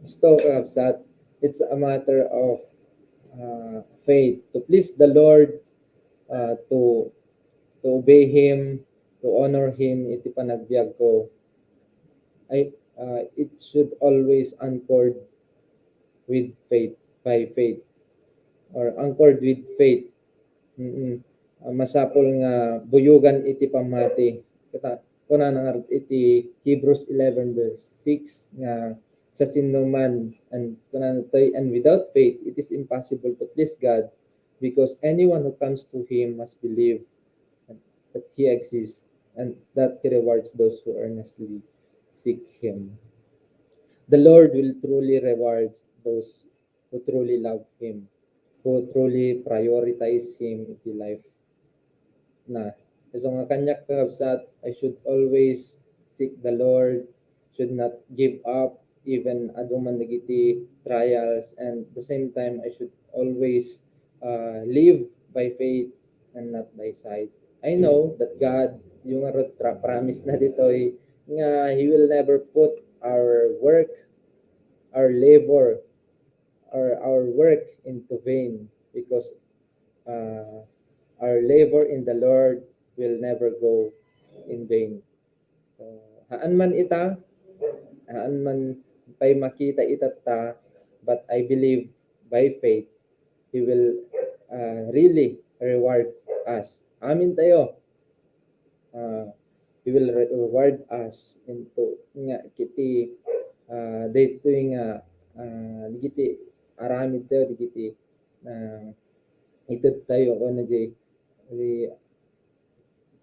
Gusto ko, kabsat, it's a matter of uh, faith. To please the Lord, uh, to to obey Him, to honor Him iti panagbiag ko, ay, uh, it should always anchored with faith, by faith, or anchored with faith. Mm-mm. Ah, masapul nga buyogan iti pammati. Kita, kunana nga iti Hebrews eleven verse six nga sa sinuman, and kunana toy, "And without faith, it is impossible to please God, because anyone who comes to Him must believe that He exists and that He rewards those who earnestly seek Him." The Lord will truly reward those who truly love Him, who truly prioritize Him in their life. Na, so nga kaniak, kakabsat, I should always seek the Lord, should not give up, even adu man dagiti trials, and the same time, I should always uh, live by faith and not by sight. I know that God, yung nga rot-, tra-, promise na ditoy, nga He will never put our work, our labor, or our work into vain, because uh, our labor in the Lord will never go in vain. So, haan man ita, haan man pay makita ita ta, but I believe by faith, He will uh, really reward us. Amin tayo. Uh, He will re- reward us into nga kiti uh, daytoy nga uh, digiti aramid tayo, digiti uh, ited tayo, o na di, di,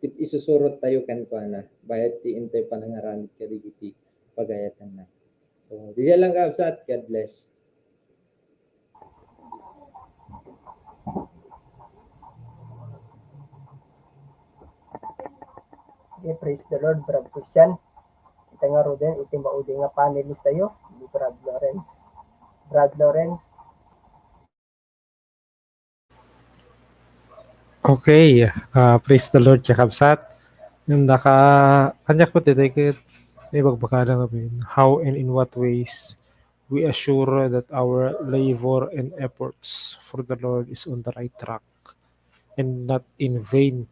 isusurot tayo kenkuana, bayat ti intay panangaramid kadagiti pagayatanna. So, diyan lang, kabsat. God bless. Sige, praise the Lord, Brad Christian. Kita nga, Roden, iti maudi nga panelist tayo, ni Brad Lawrence. Brad Lawrence. Okay, uh, praise the Lord, kakabsat. Yung naka, kanya ko titay ket, ibagbagada kami, how and in what ways we assure that our labor and efforts for the Lord is on the right track and not in vain.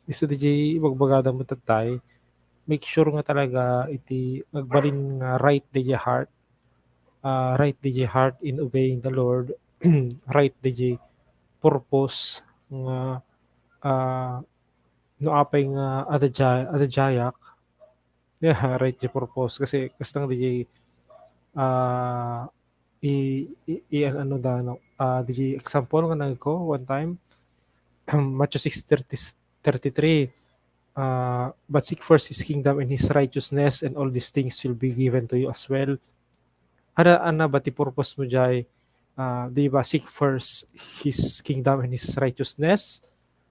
Isu di ibagbagada mo tatay, make sure nga talaga iti agbalin nga right di heart, uh, right di heart in obeying the Lord, right di purpose nga uh, no apay nga adajay, adajayak, yeah, right di purpose kasi kastang di uh, i, i, i ano da no, uh, di example nga nagko one time Matthew six thirty, thirty-three, uh, but seek first His kingdom and His righteousness, and all these things will be given to you as well. Ada, ana ba ti purpose mo jay? Uh, di ba, seek first His kingdom and His righteousness.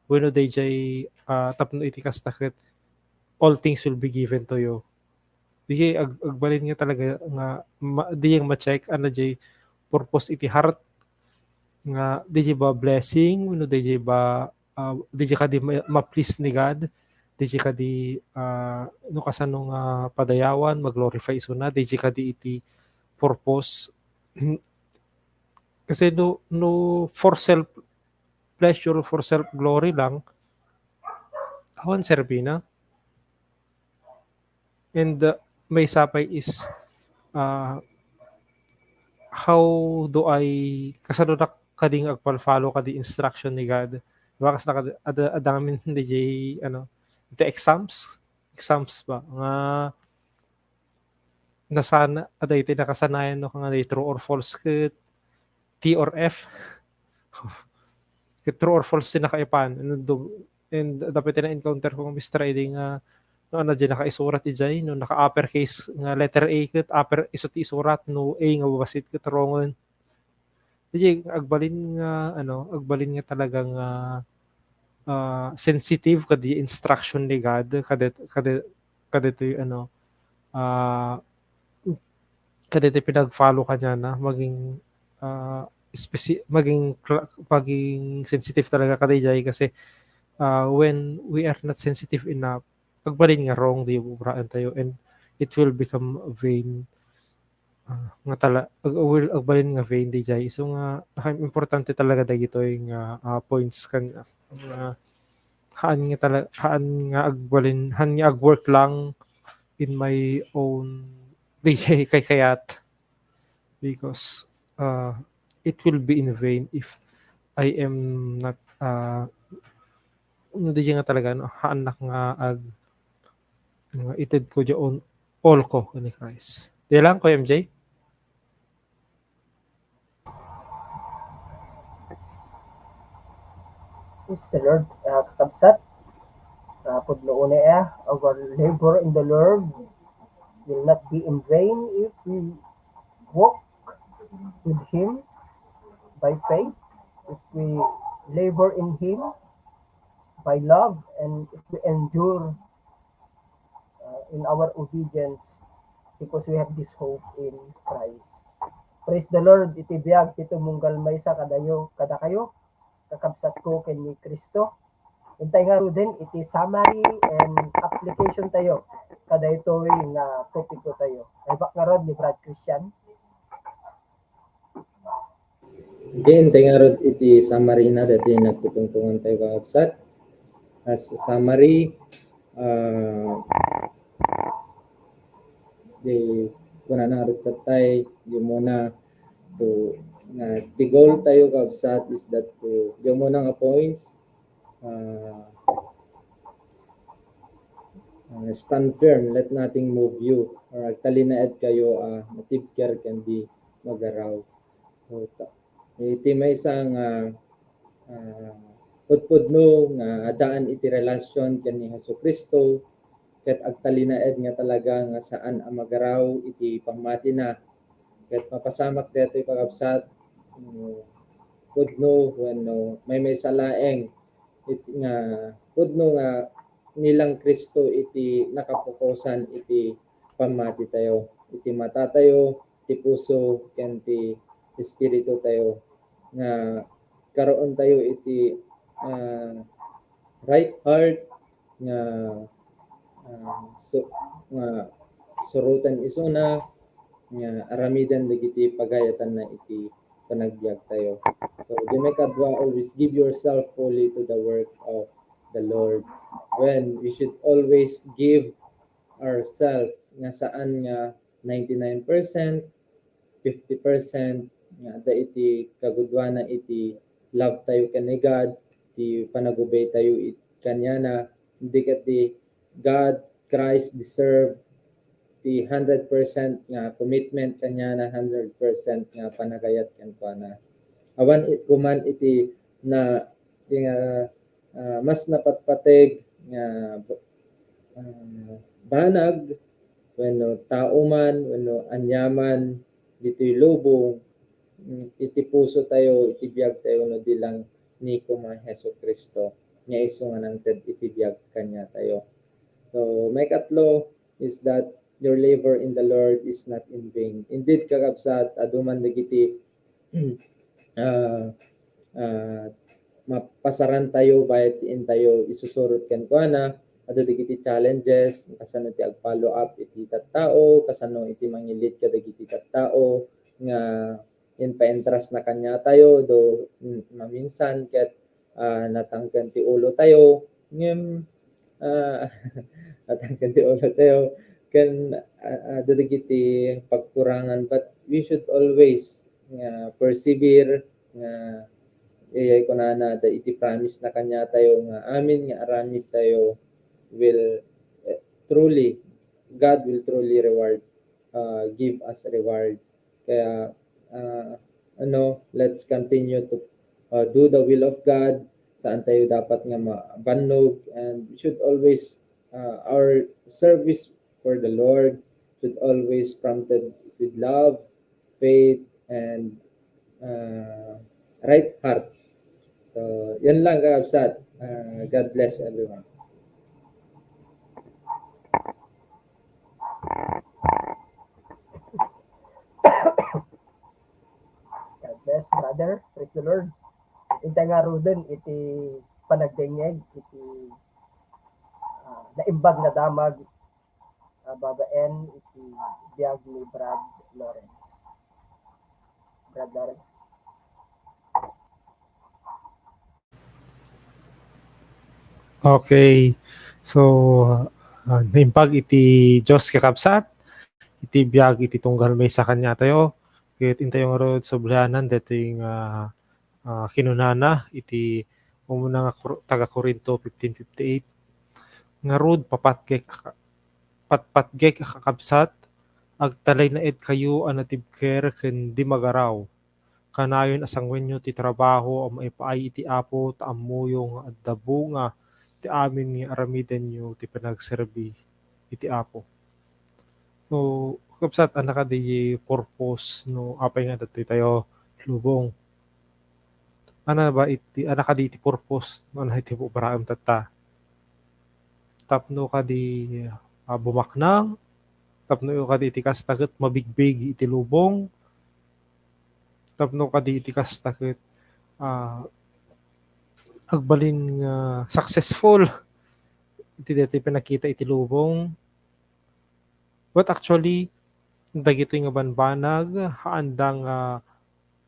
Wenno dayjay uh, tapno iti kasta ket all things will be given to you. Di ag, agbalin nga talaga nga ma, di ma-check ano jay purpose iti heart nga di ba blessing wenno di ba uh, di kadi ma-please ni God, di kadi uh, no kasano nga padayawan, mag-glorify isuna, di kadi iti purpose. Kasi no, no for self pleasure, for self glory lang, awan serbina. And uh, may sapay is uh, how do I, kasano na kading agpal-follow kadi instruction ni God? Bakas na ad, ad, adamin di jay, ano, the exams, exams ba? Nga nasana, ada iti nakasanayan no nga true or false ket T or F. Ket true or false ti nakaipan. And dapat na-encounter ko nga Mister Riding nga no ano di nakaisurat ijay, no naka-uppercase nga letter A ket upper isu ti isurat, no A nga babasit ket wrongen. Di agbalin nga ano, agbalin nga talaga nga uh, sensitive kadi instruction ni God, kada kada kaditoy ano, ah, kaditoy pinag-follow kaniana, maging, ah, speci-, maging cla-, maging sensitive talaga kadaydiay kasi, ah, when we are not sensitive enough, agbalin nga wrong ti obraentayo and it will become vain. Ah, nga tala-, ag-, will, agbalin nga vain daydiay. So nga, naka-, importante talaga dagitoy nga, ah, points kan, nga haan nga tala-, haan nga agbalin, haan nga ag-work lang in my own daydiay kaykayat. Because, ah, it will be in vain if I am not, ah, no, daydiay nga talaga, no, haannak nga ag-, nga ited ko diay all ko ni Christ. Di lang, Kuya M J? Praise the Lord, ah, kakabsat. Ah, pudno unay, ah, our labor in the Lord will not be in vain if we walk with Him by faith, if we labor in Him by love, and if we endure, uh, in our obedience because we have this hope in Christ. Praise the Lord, iti biag ti tumunggal maysa kadayo, kadakayo, kakabsatko ken ni Cristo. Intay ngaruden iti summary and application tayo kadaytoy nga topiko tayo. Ay bak ngarud ni Brad Christian. Again, intay ngarud iti summary na dati nagtutungtungan tayo, kakabsat. As a summary, ah, di, kunana ngarud tattay, di muna to, na, the goal tayo, kakabsat, is that to, di muna nga points, ah, ah, stand firm, let nothing move you, or agtalinaed kayo, ah, matibker ken di magaraw. So, ta-, iti maysa nga, ah, pudpudno nga addaan iti relasyon ken ni Jesu-Cristo, ket agtalinaed nga talaga nga saan a magaraw iti pammatina. Ket mapasamak daytoy, kakabsat, mm, pudno wenno maymaysa laeng it-, nga pudno nga ni lang Cristo iti nakapokusan iti pammati tayo, iti mata tayo, ti puso, ken ti espiritu tayo, nga karoon tayo iti, ah, right heart nga, ah, su-, nga suroten isuna, nga aramiden dagiti pagayatanna iti panagbiag tayo. So, di maikadua, always give yourself fully to the work of the Lord. When we should always give ourselves nga saan nga ninety-nine percent, fifty percent nga adda iti kagudoanna iti love tayo ken ni God, ti panagubay tayo it-, kaniana, di ket ti God, Christ deserve ti hundred percent nga commitment kaniana, hundred percent nga panagayat kenkuana. Awan it-, kuman iti na, ti nga, ah, mas napatpateg nga, ah, banag wenno tao man wenno aniaman ditoy lubong, mm, iti puso tayo, iti biag tayo, no di lang ni Koma Jesu-Cristo nga isu nga nangted iti biag kaniatayo. So, maikatlo is that your labor in the Lord is not in vain. Indeed, kakabsat, adu man dagiti, ah, ah, mapasaran tayo, bayat ti intayo isusurot kenkuana, adu dagiti challenges, kasano ti ag-follow up iti tattao, kasano iti mangilid kadagiti tattao nga impaintrust na kaniatayo, do, mm, maminsan ket, ah, natangken ti ulo tayo, ngem, ah, natangken ti ulo tayo, ken, ah, ah, dagiti pagkurangan, but we should always nga persevere, nga, eh, kunana, da iti promise na kaniatayo nga amin nga aramid tayo will, eh, truly, God will truly reward, uh, give us reward. Kaya, uh, ano, let's continue to, uh, do the will of God. Saan tayo dapat nga mabannog, and we should always, uh, our service for the Lord should always prompted with love, faith, and, uh, right heart. So, yan lang, kakabsat. Uh, God bless everyone. Father, praise the Lord. Intay ngaruden iti panagdengngeg iti, ah, naimbag nga damag, ah, babaen iti biag ni Brad Lawrence. Brad Lawrence. Okay. So, ah, naimbag iti Dios, kakabsat, iti biag iti tunggal maysa kaniatayo. Ket intayo ngarud sublianan daytoy nga, ah, kinunana iti umuna nga Cor-, taga Corinto fifteen fifty-eight. Ngarud, papatgek, patpatgek a kakabsat, agtalinaedkayo a natibker ken di magaraw. Kanayon a sanguenyo ti trabaho a maipaay iti Apo, ta ammoyo nga adda bunga ti amin nga aramidenyo ti panagserbi iti Apo. So, kakabsat, anna kadi purpose no apay nga adda tayo lubong? Anna ba iti, anna kadi iti purpose no anna iti obraem tatta? Tapno kadi, ah, bumaknang, tapno kadi iti kasta ket mabigbig iti lubong, tapno kadi iti kasta ket, ah, agbalin nga successful iti daytoy pinakita iti lubong. But actually, dagitoy nga banbanag, haanda nga,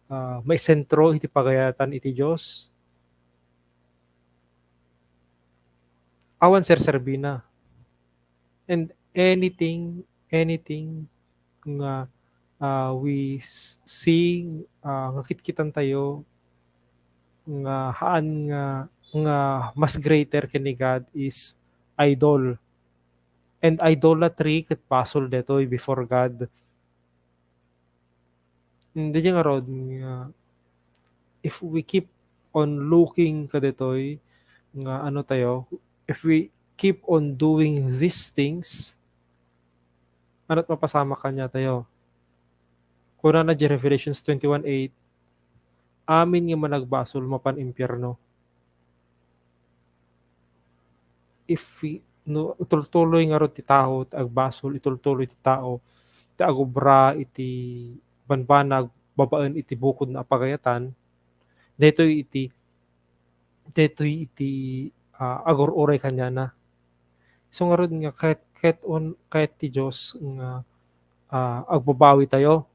ah, maisentro iti pagayatan iti Dios. Awan serserbina. And anything, anything nga, ah, we s-, see, ah, nga kitkitan tayo, nga haan nga, nga mas greater ken ni God is idol. And idolatry ket basol detoy before God. Hindi nga rod nga if we keep on looking kadetoy nga ano tayo, if we keep on doing these things, ano't mapasamak kaniatayo? Kunana di Revelations twenty-one eight, amin nga managbasol mapan impierno. If we, no, itultuloy ngarud ti tao ti agbasol, itultuloy ti tao ti agubra iti banbanag babaen iti bukod na apagayatan, daytoy iti, daytoy iti, ah, agur-uray kaniana. So ngarud nga kayat, kayat on, kayat ti Dios nga, ah, agbabawi tayo.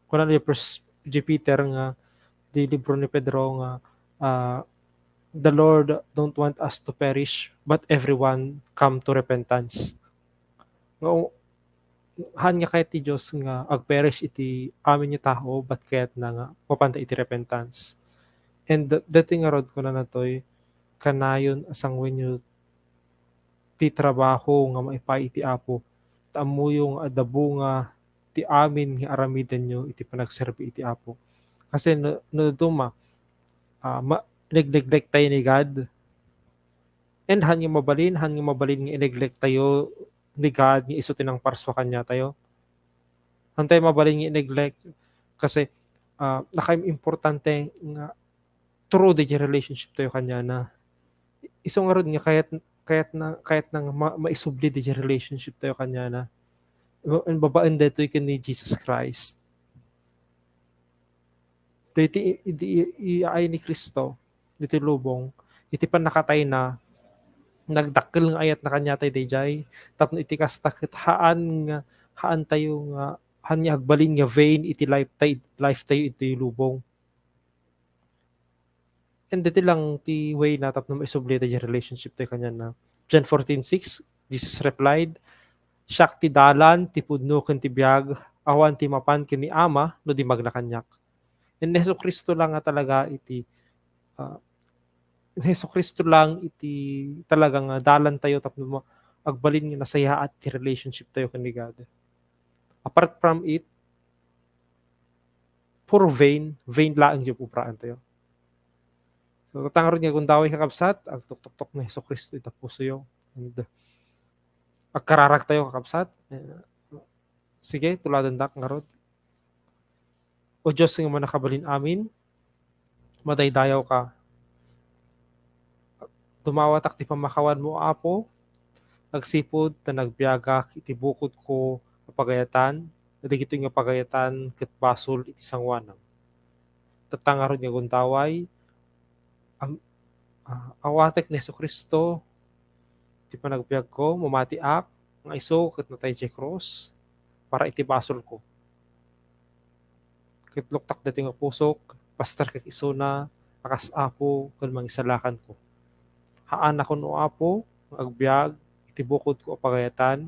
Kuna ni First J Peter nga, di libro ni Pedro nga, ah, "The Lord don't want us to perish, but everyone come to repentance." Nga, haan nga kayat ti Dios nga agperish iti amin nga tao, but kayatna nga mapanta iti repentance. And that, that thing nga rod, kuna natoy, kanayon a sanguenyo ti trabaho nga maipaay iti Apo. Ta ammoyo nga adda bunga ti amin nga aramidenyo iti panagserbi iti Apo. Kasi no, no duma, ah, ma-, nagneglect tayo ni God. And han nga mabalin, han nga mabalin nga i-neglect tayo ni God nga isu ti nangparsua kaniatayo. Han tayo mabalin nga i-neglect kasi, ah, nakaimportante nga through the relationship tayo kaniana. Isu ngarud nga kayat, kayatna, kayatna nga ma-, maisubli ti relationship tayo kaniana. Babaen daytoy ken ni Jesus Christ. Daytoy i-, i-, i-, iyaay ni Cristo, ditoy lubong, iti pannakatayna, nagdakkel nga ayatna kaniatay daydiay, tapno iti kasta ket haan nga, haan tayo nga, haan nga agbalin nga vain iti life tay-, life tayo iti lubong. And ditoy lang ti way na tapno maisubli ti relationship tayo kaniana. John fourteen six, Jesus replied, "Siak ti dalan, ti pudno, ken ti biag, awan ti mapan ken ni Ama no di magna kaniak." And ni Jesu-Cristo lang nga talaga iti, ah, ni Jesu-Cristo lang iti talaga nga dalan tayo tapno ma-, agbalin nga nasayaat ti relationship tayo ken ni God. Apart from it, puro vain, vain laeng ti ubraan tayo. So, tatta ngarud nga agundaway, kakabsat, agtuktoktok ni Jesu-Cristo ita pusoyo. And, uh, agkararag tayo, kakabsat. Eh, sige, tuladandak ngarud. O Dios nga mannakabalin amin, madaydayawka. Dumawatak ti pammakawanmo, Apo, agsipud ta nagbiagak iti bukodko a pagayatan, dagitoy nga pagayatan ket basol iti sangoanam. tatta ngarud nga gundaway, am-, ah, awatek ni Jesu-Cristo ti panagbiagko, mamatiak, nga isu ket natay idiay krus para iti basolko. Ket luktak daytoy nga pusok, pastarkek isuna a kas Apo ken Mangisalakanko. Haanakon, O Apo, nga agbiag iti bukodko a pagayatan,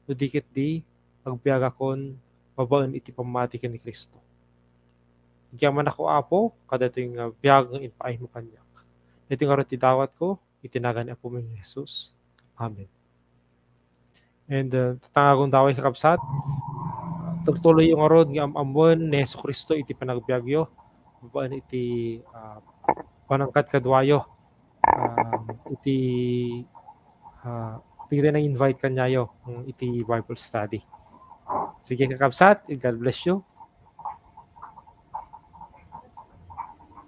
no di ketdi, agbiagakon babaen iti pammati ken ni Cristo. Agyamanak, O Apo, kadaytoy nga biag nga impaaymo kaniak. Daytoy ngarud ti dawatko, iti nagan ni Apomi nga Jesus. Amen. And, uh, tatta nga gundaway, kakabsat, tultuloyyo ngarud nga am-ammoen ni Jesu-Cristo iti panagbiagyo, babaen iti, uh, panangkadkaduayo, um, iti, uh, dagiti nang-invite kaniayo, mm, iti Bible study. Sige, kakabsat, God bless you.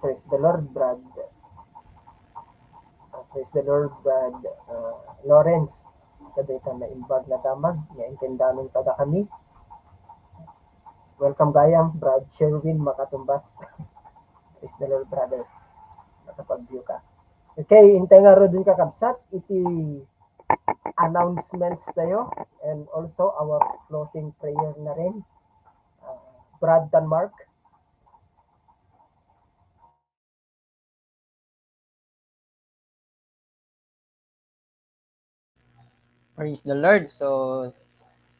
Praise the Lord, Brad. Uh, praise the Lord, Brad, uh, Lawrence. Kadayta naimbag nga damag nga inkendanon kadakami. Welcome gayam, Brad Sherwin Makatumbas. Praise the Lord, brother. Nakapag-view ka. Okay, intay ngaruden, kakabsat, iti announcements tayo and also our closing prayer na rin. Uh, Brad Denmark. Praise the Lord. So,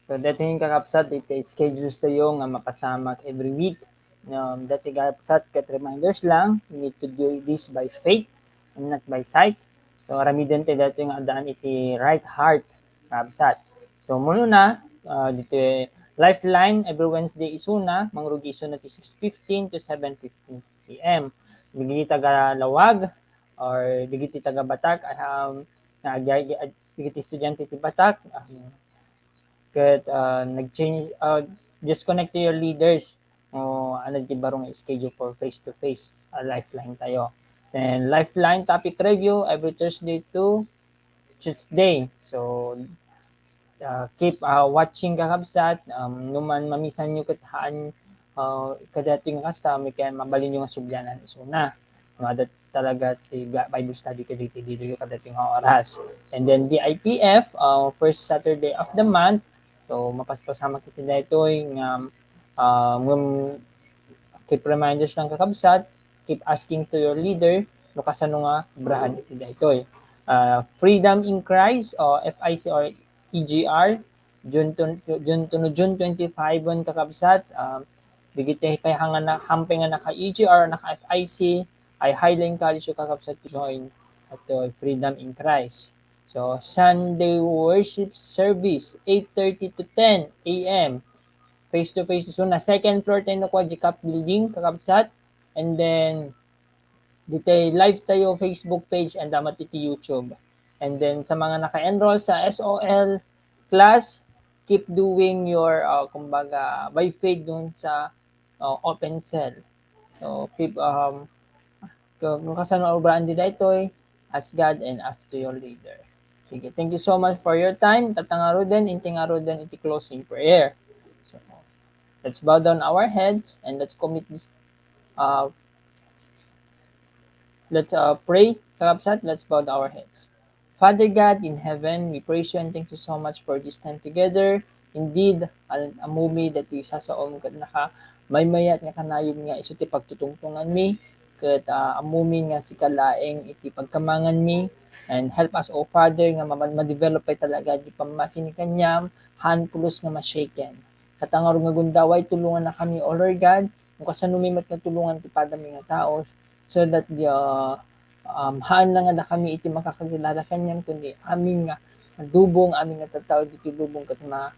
so daytoy, kakabsat, iti schedules tayo nga mapasamak every week. Um, daytoy, kakabsat, ket reminders lang, we need to do this by faith and not by sight. So, aramiden tayo daytoy nga addaan iti right heart, kakabsat. So, umuna, uh, ditoy Lifeline, every Wednesday isuna, mangrugi isuna ti six fifteen to seven fifteen P M. Dagiti taga Laoag or dagiti taga Batac, um, nga agi-, agi-, dagiti estudiante ti Batac, um, ket, uh, nag-change, uh, just connect to your leaders. O, ano ti baro nga schedule for face-to-face, uh, Lifeline tayo. Then, Lifeline topic review every Thursday to Tuesday. So, uh, keep, uh, watching, kakabsat. Um, no man mamisanyo ket haan, uh, kadaytoy nga kasta, may kaya mabalinyo nga sublianan isuna. Mada talaga ti Bi-, Bible study kadaytoy, kadaytoy nga oras. And then V I P F, uh, first Saturday of the month. So, mapaspasamak iti daytoy nga, um, ngem keep reminders lang, kakabsat, keep asking to your leader no kasano nga obrahan iti daytoy. Ah, Freedom in Christ, o F I C or E G R, June to, June to, no, June twenty-five on, kakabsat. Ah, dagiti pay nga na, hampay nga naka-E G R, naka-F I C, I highly encourage you, kakabsat, to join at, uh, Freedom in Christ. So, Sunday worship service, eight thirty to ten A M. Face to face isuna. Second floor tayo no kua, G CAP building, kakabsat. And then, ditoy live tayo, Facebook page, and damat iti YouTube. And then, sa mga naka-enroll sa S O L class, keep doing your, uh, kumbaga, by faith dun sa, uh, open cell. So, keep, um, kung, kung kasano obraan di daytoy, ask God and ask to your leader. Sige, thank you so much for your time. Tatta ngaruden, intay ngaruden iti closing prayer. So, let's bow down our heads and let's commit this, uh, let's, uh, pray, kakabsat. Let's bow down our heads. Father God in heaven, we praise you and thank you so much for this time together. Indeed, al-, ammom daytoy sasaom ket nakamaymayat nga kanayon nga isu ti pagtutungtunganmi, ket, ah, ammom nga sika laeng iti pagkamanganmi, and help us, O Father, nga ma-, ma-develop pay talaga di pammati ni kaniam, haan pulos nga ma-shaken. Ket ngarud nga gundaway, tulongannakami, O Lord God, no kasanomi met nga tulongan ti padami nga tao, so that the, uh, um, haan lang a dakami iti makakakilala kaniam, kundi amin nga lubong, amin nga tattao ditoy lubong ket ma-,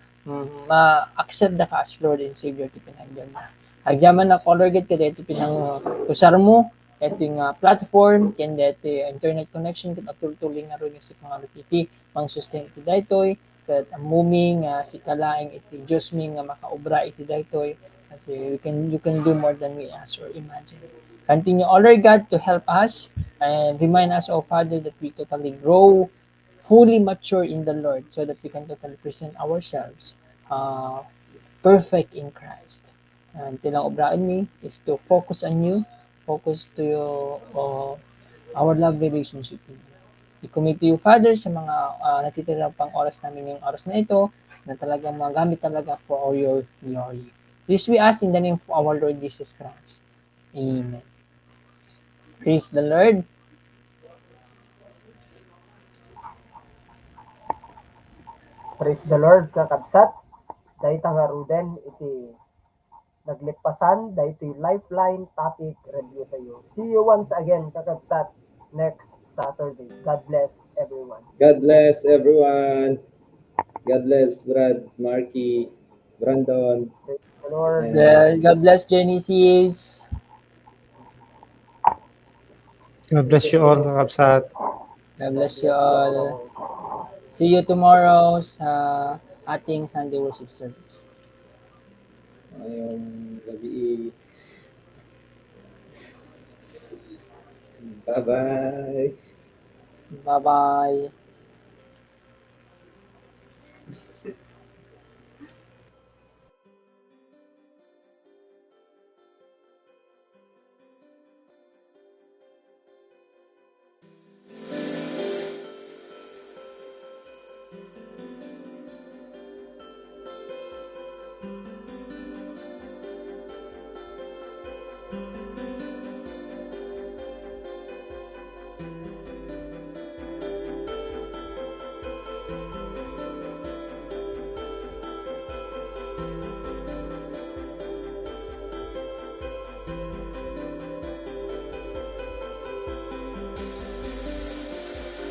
ma-accept daka as Lord and Savior ti panagbiagna. Agyamanak, O Lord God, kadaytoy pinang-usarmo, daytoy nga platform, ken daytoy internet connection, ket agtultuloy ngarud nga sika ngarud iti mangsustain iti daytoy, ket ammom nga sika laeng iti Diosmi nga makaobra iti daytoy. Kasi you can, you can do more than we ask or imagine. Continue, O Lord God, to help us and remind us, O Father, that we totally grow fully mature in the Lord so that we can totally present ourselves, uh, perfect in Christ. And ti lang obraenmi is to focus on you, focus to your, uh, our love relationship with you. I-commit to you, Father, sa mga, uh, natitira pang oras namin ngayong oras na ito, na talagang magamit talaga for all your glory. This we ask in the name of our Lord Jesus Christ. Amen. Praise the Lord. Praise the Lord, kakabsat. Dayta ngaruden iti naglippasan daytoy Lifeline topic review tayo. See you once again, kakabsat, next Saturday. God bless everyone. God bless everyone. God bless Brad Marky, Brandon. Praise the Lord. Yeah, God bless, Genesis. God bless you all, kakabsat. God bless you all. See you tomorrow sa ating Sunday worship service. Ngayong gabi. Bye-bye. Bye-bye.